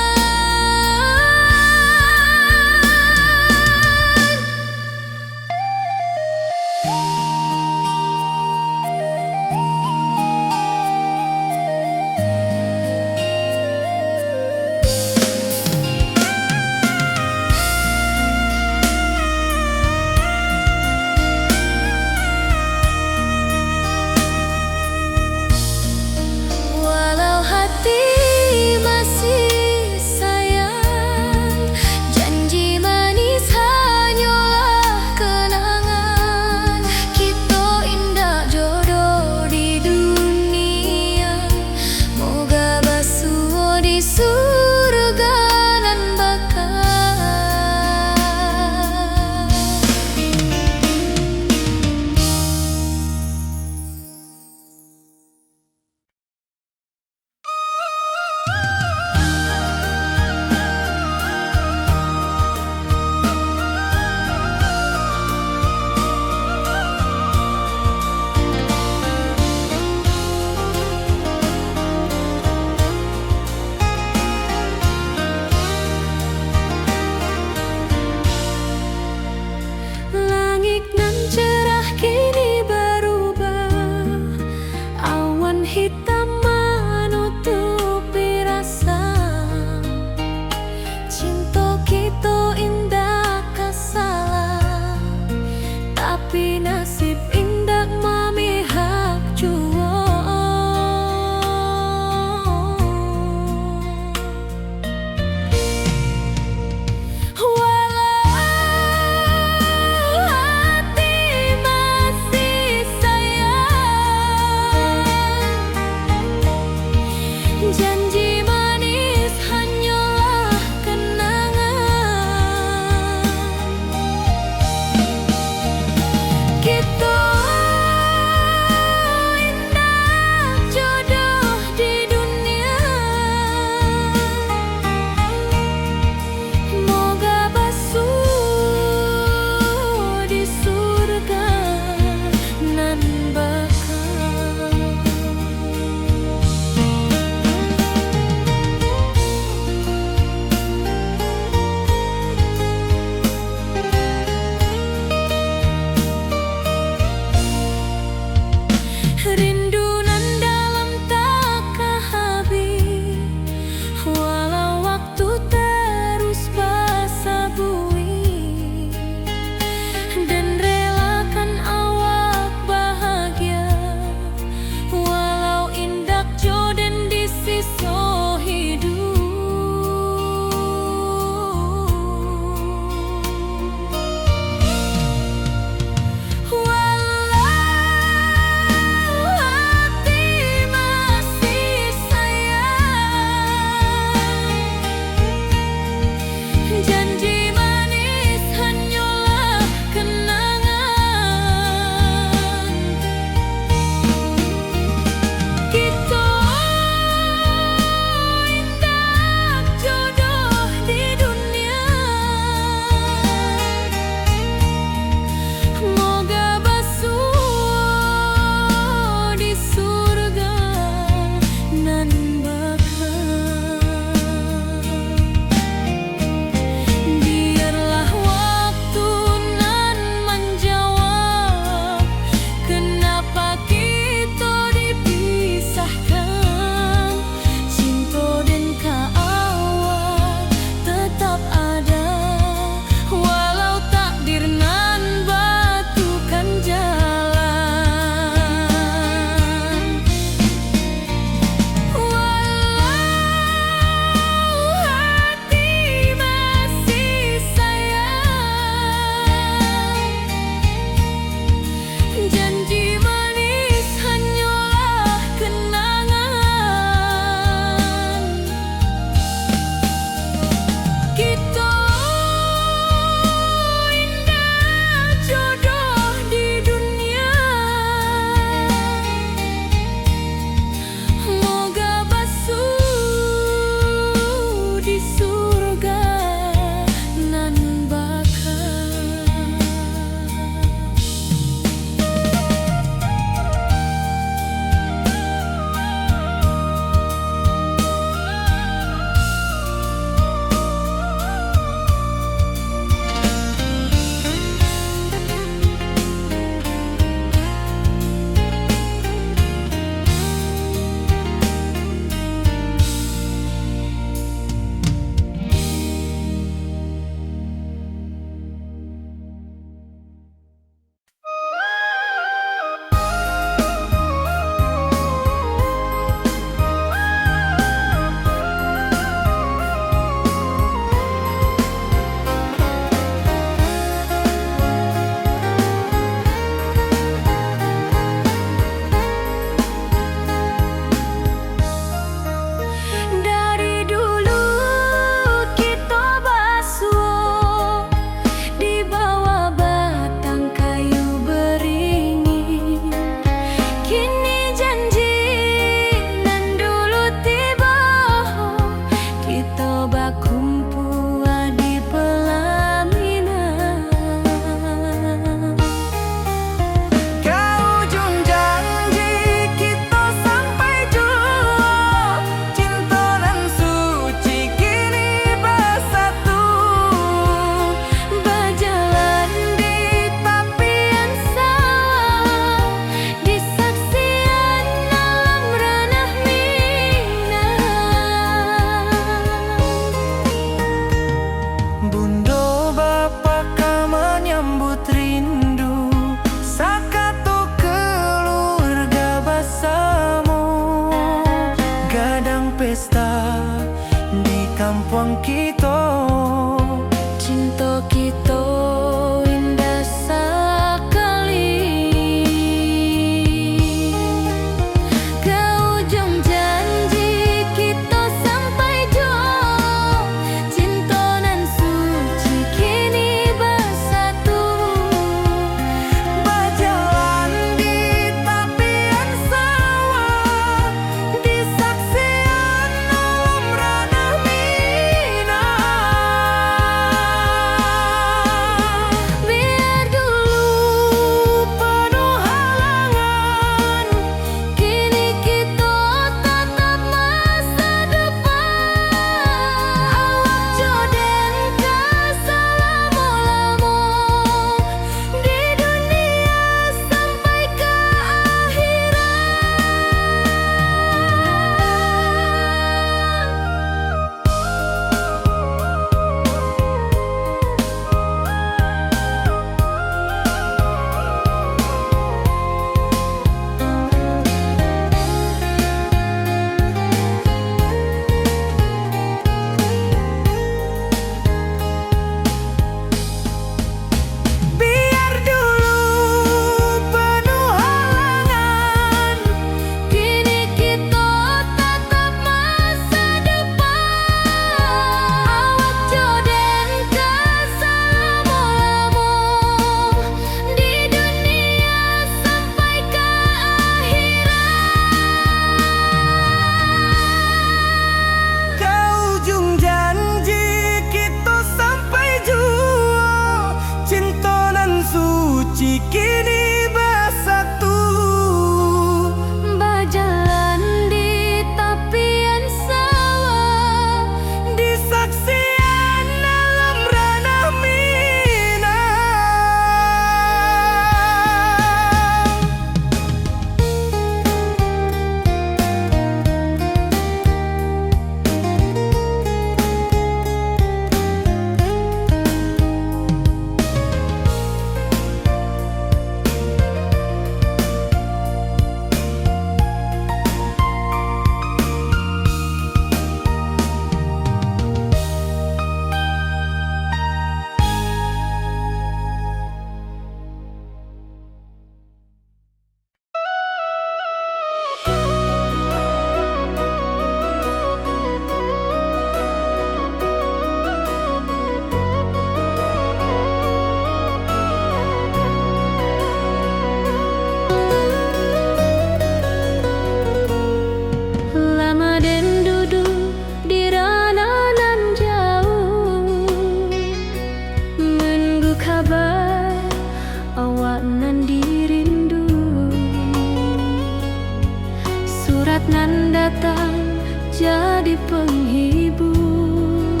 Datang jadi penghibur,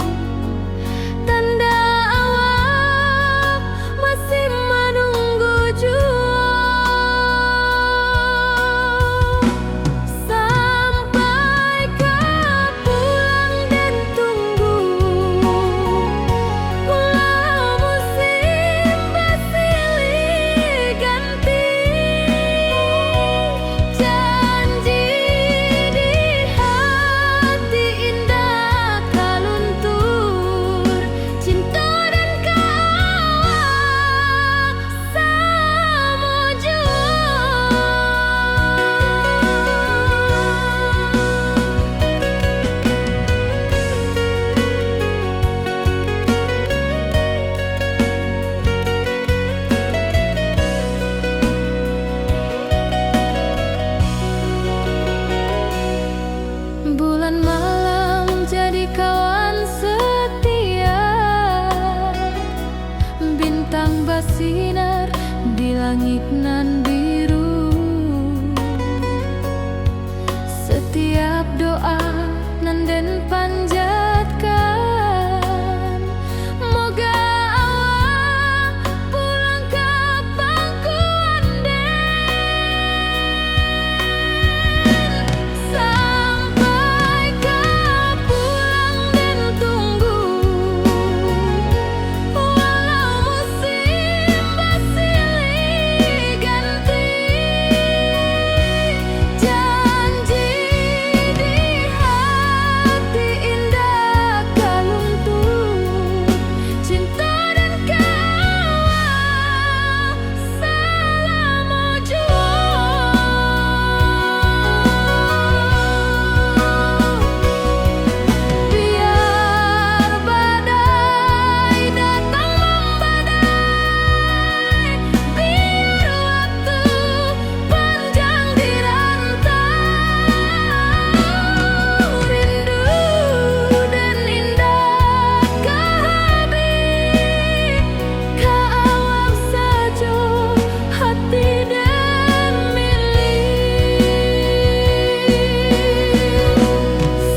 tanda awak masih manunggu juo. Sampai ka pulang den tunggu, walau musim basilih ganti. Janji di hati indak ka luntur, cinto den ka awak salamo juo. Bulan malam jadi kawan setia, bintang basinar di langik nan biru. Setiap doa nan den panjatkan, moga awak pulang ka pangkuan den. Sampai ka pulang den tunggu, walau musim basilih ganti. Janji di hati indak ka luntur, cinto den ka awak salamo juo. Biar badai datang mambadai, biar waktu panjang di rantau, rindu den indak ka habih, ka awak sajo hati den milih.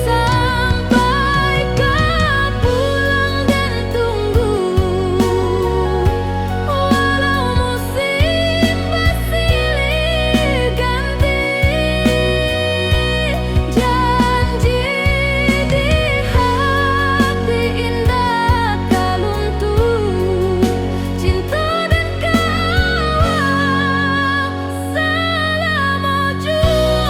Sampai ka pulang den tunggu, walau musim basilih ganti. Janji di hati indak ka luntur, cinto den ka awak salamo juo.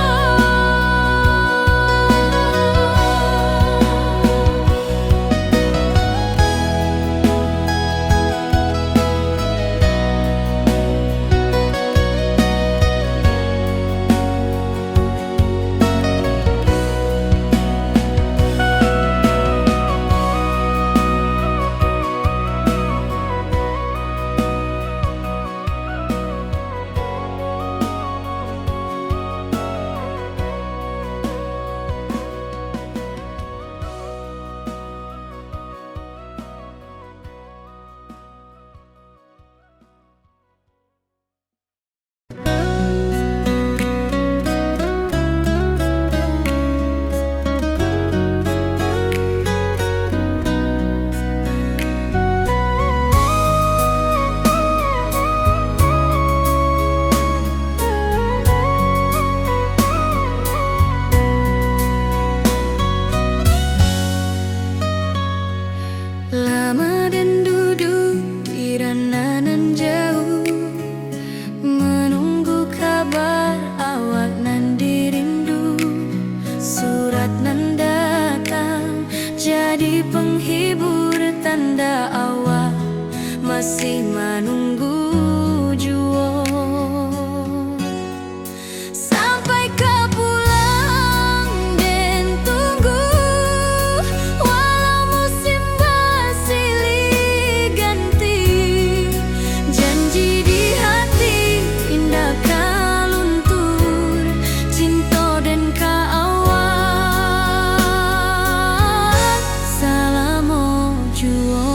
Lama den duduak di rana nan jauah, manunggu kabar awak nan dirindu. Surat nan datang jadi penghibur, tanda awak masih manunggu juo. Sampai ka pulang den tunggu, walau musim basilih ganti. Janji di hati indak ka luntur, cinto den ka awak salamo juo.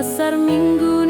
Pasar Minggu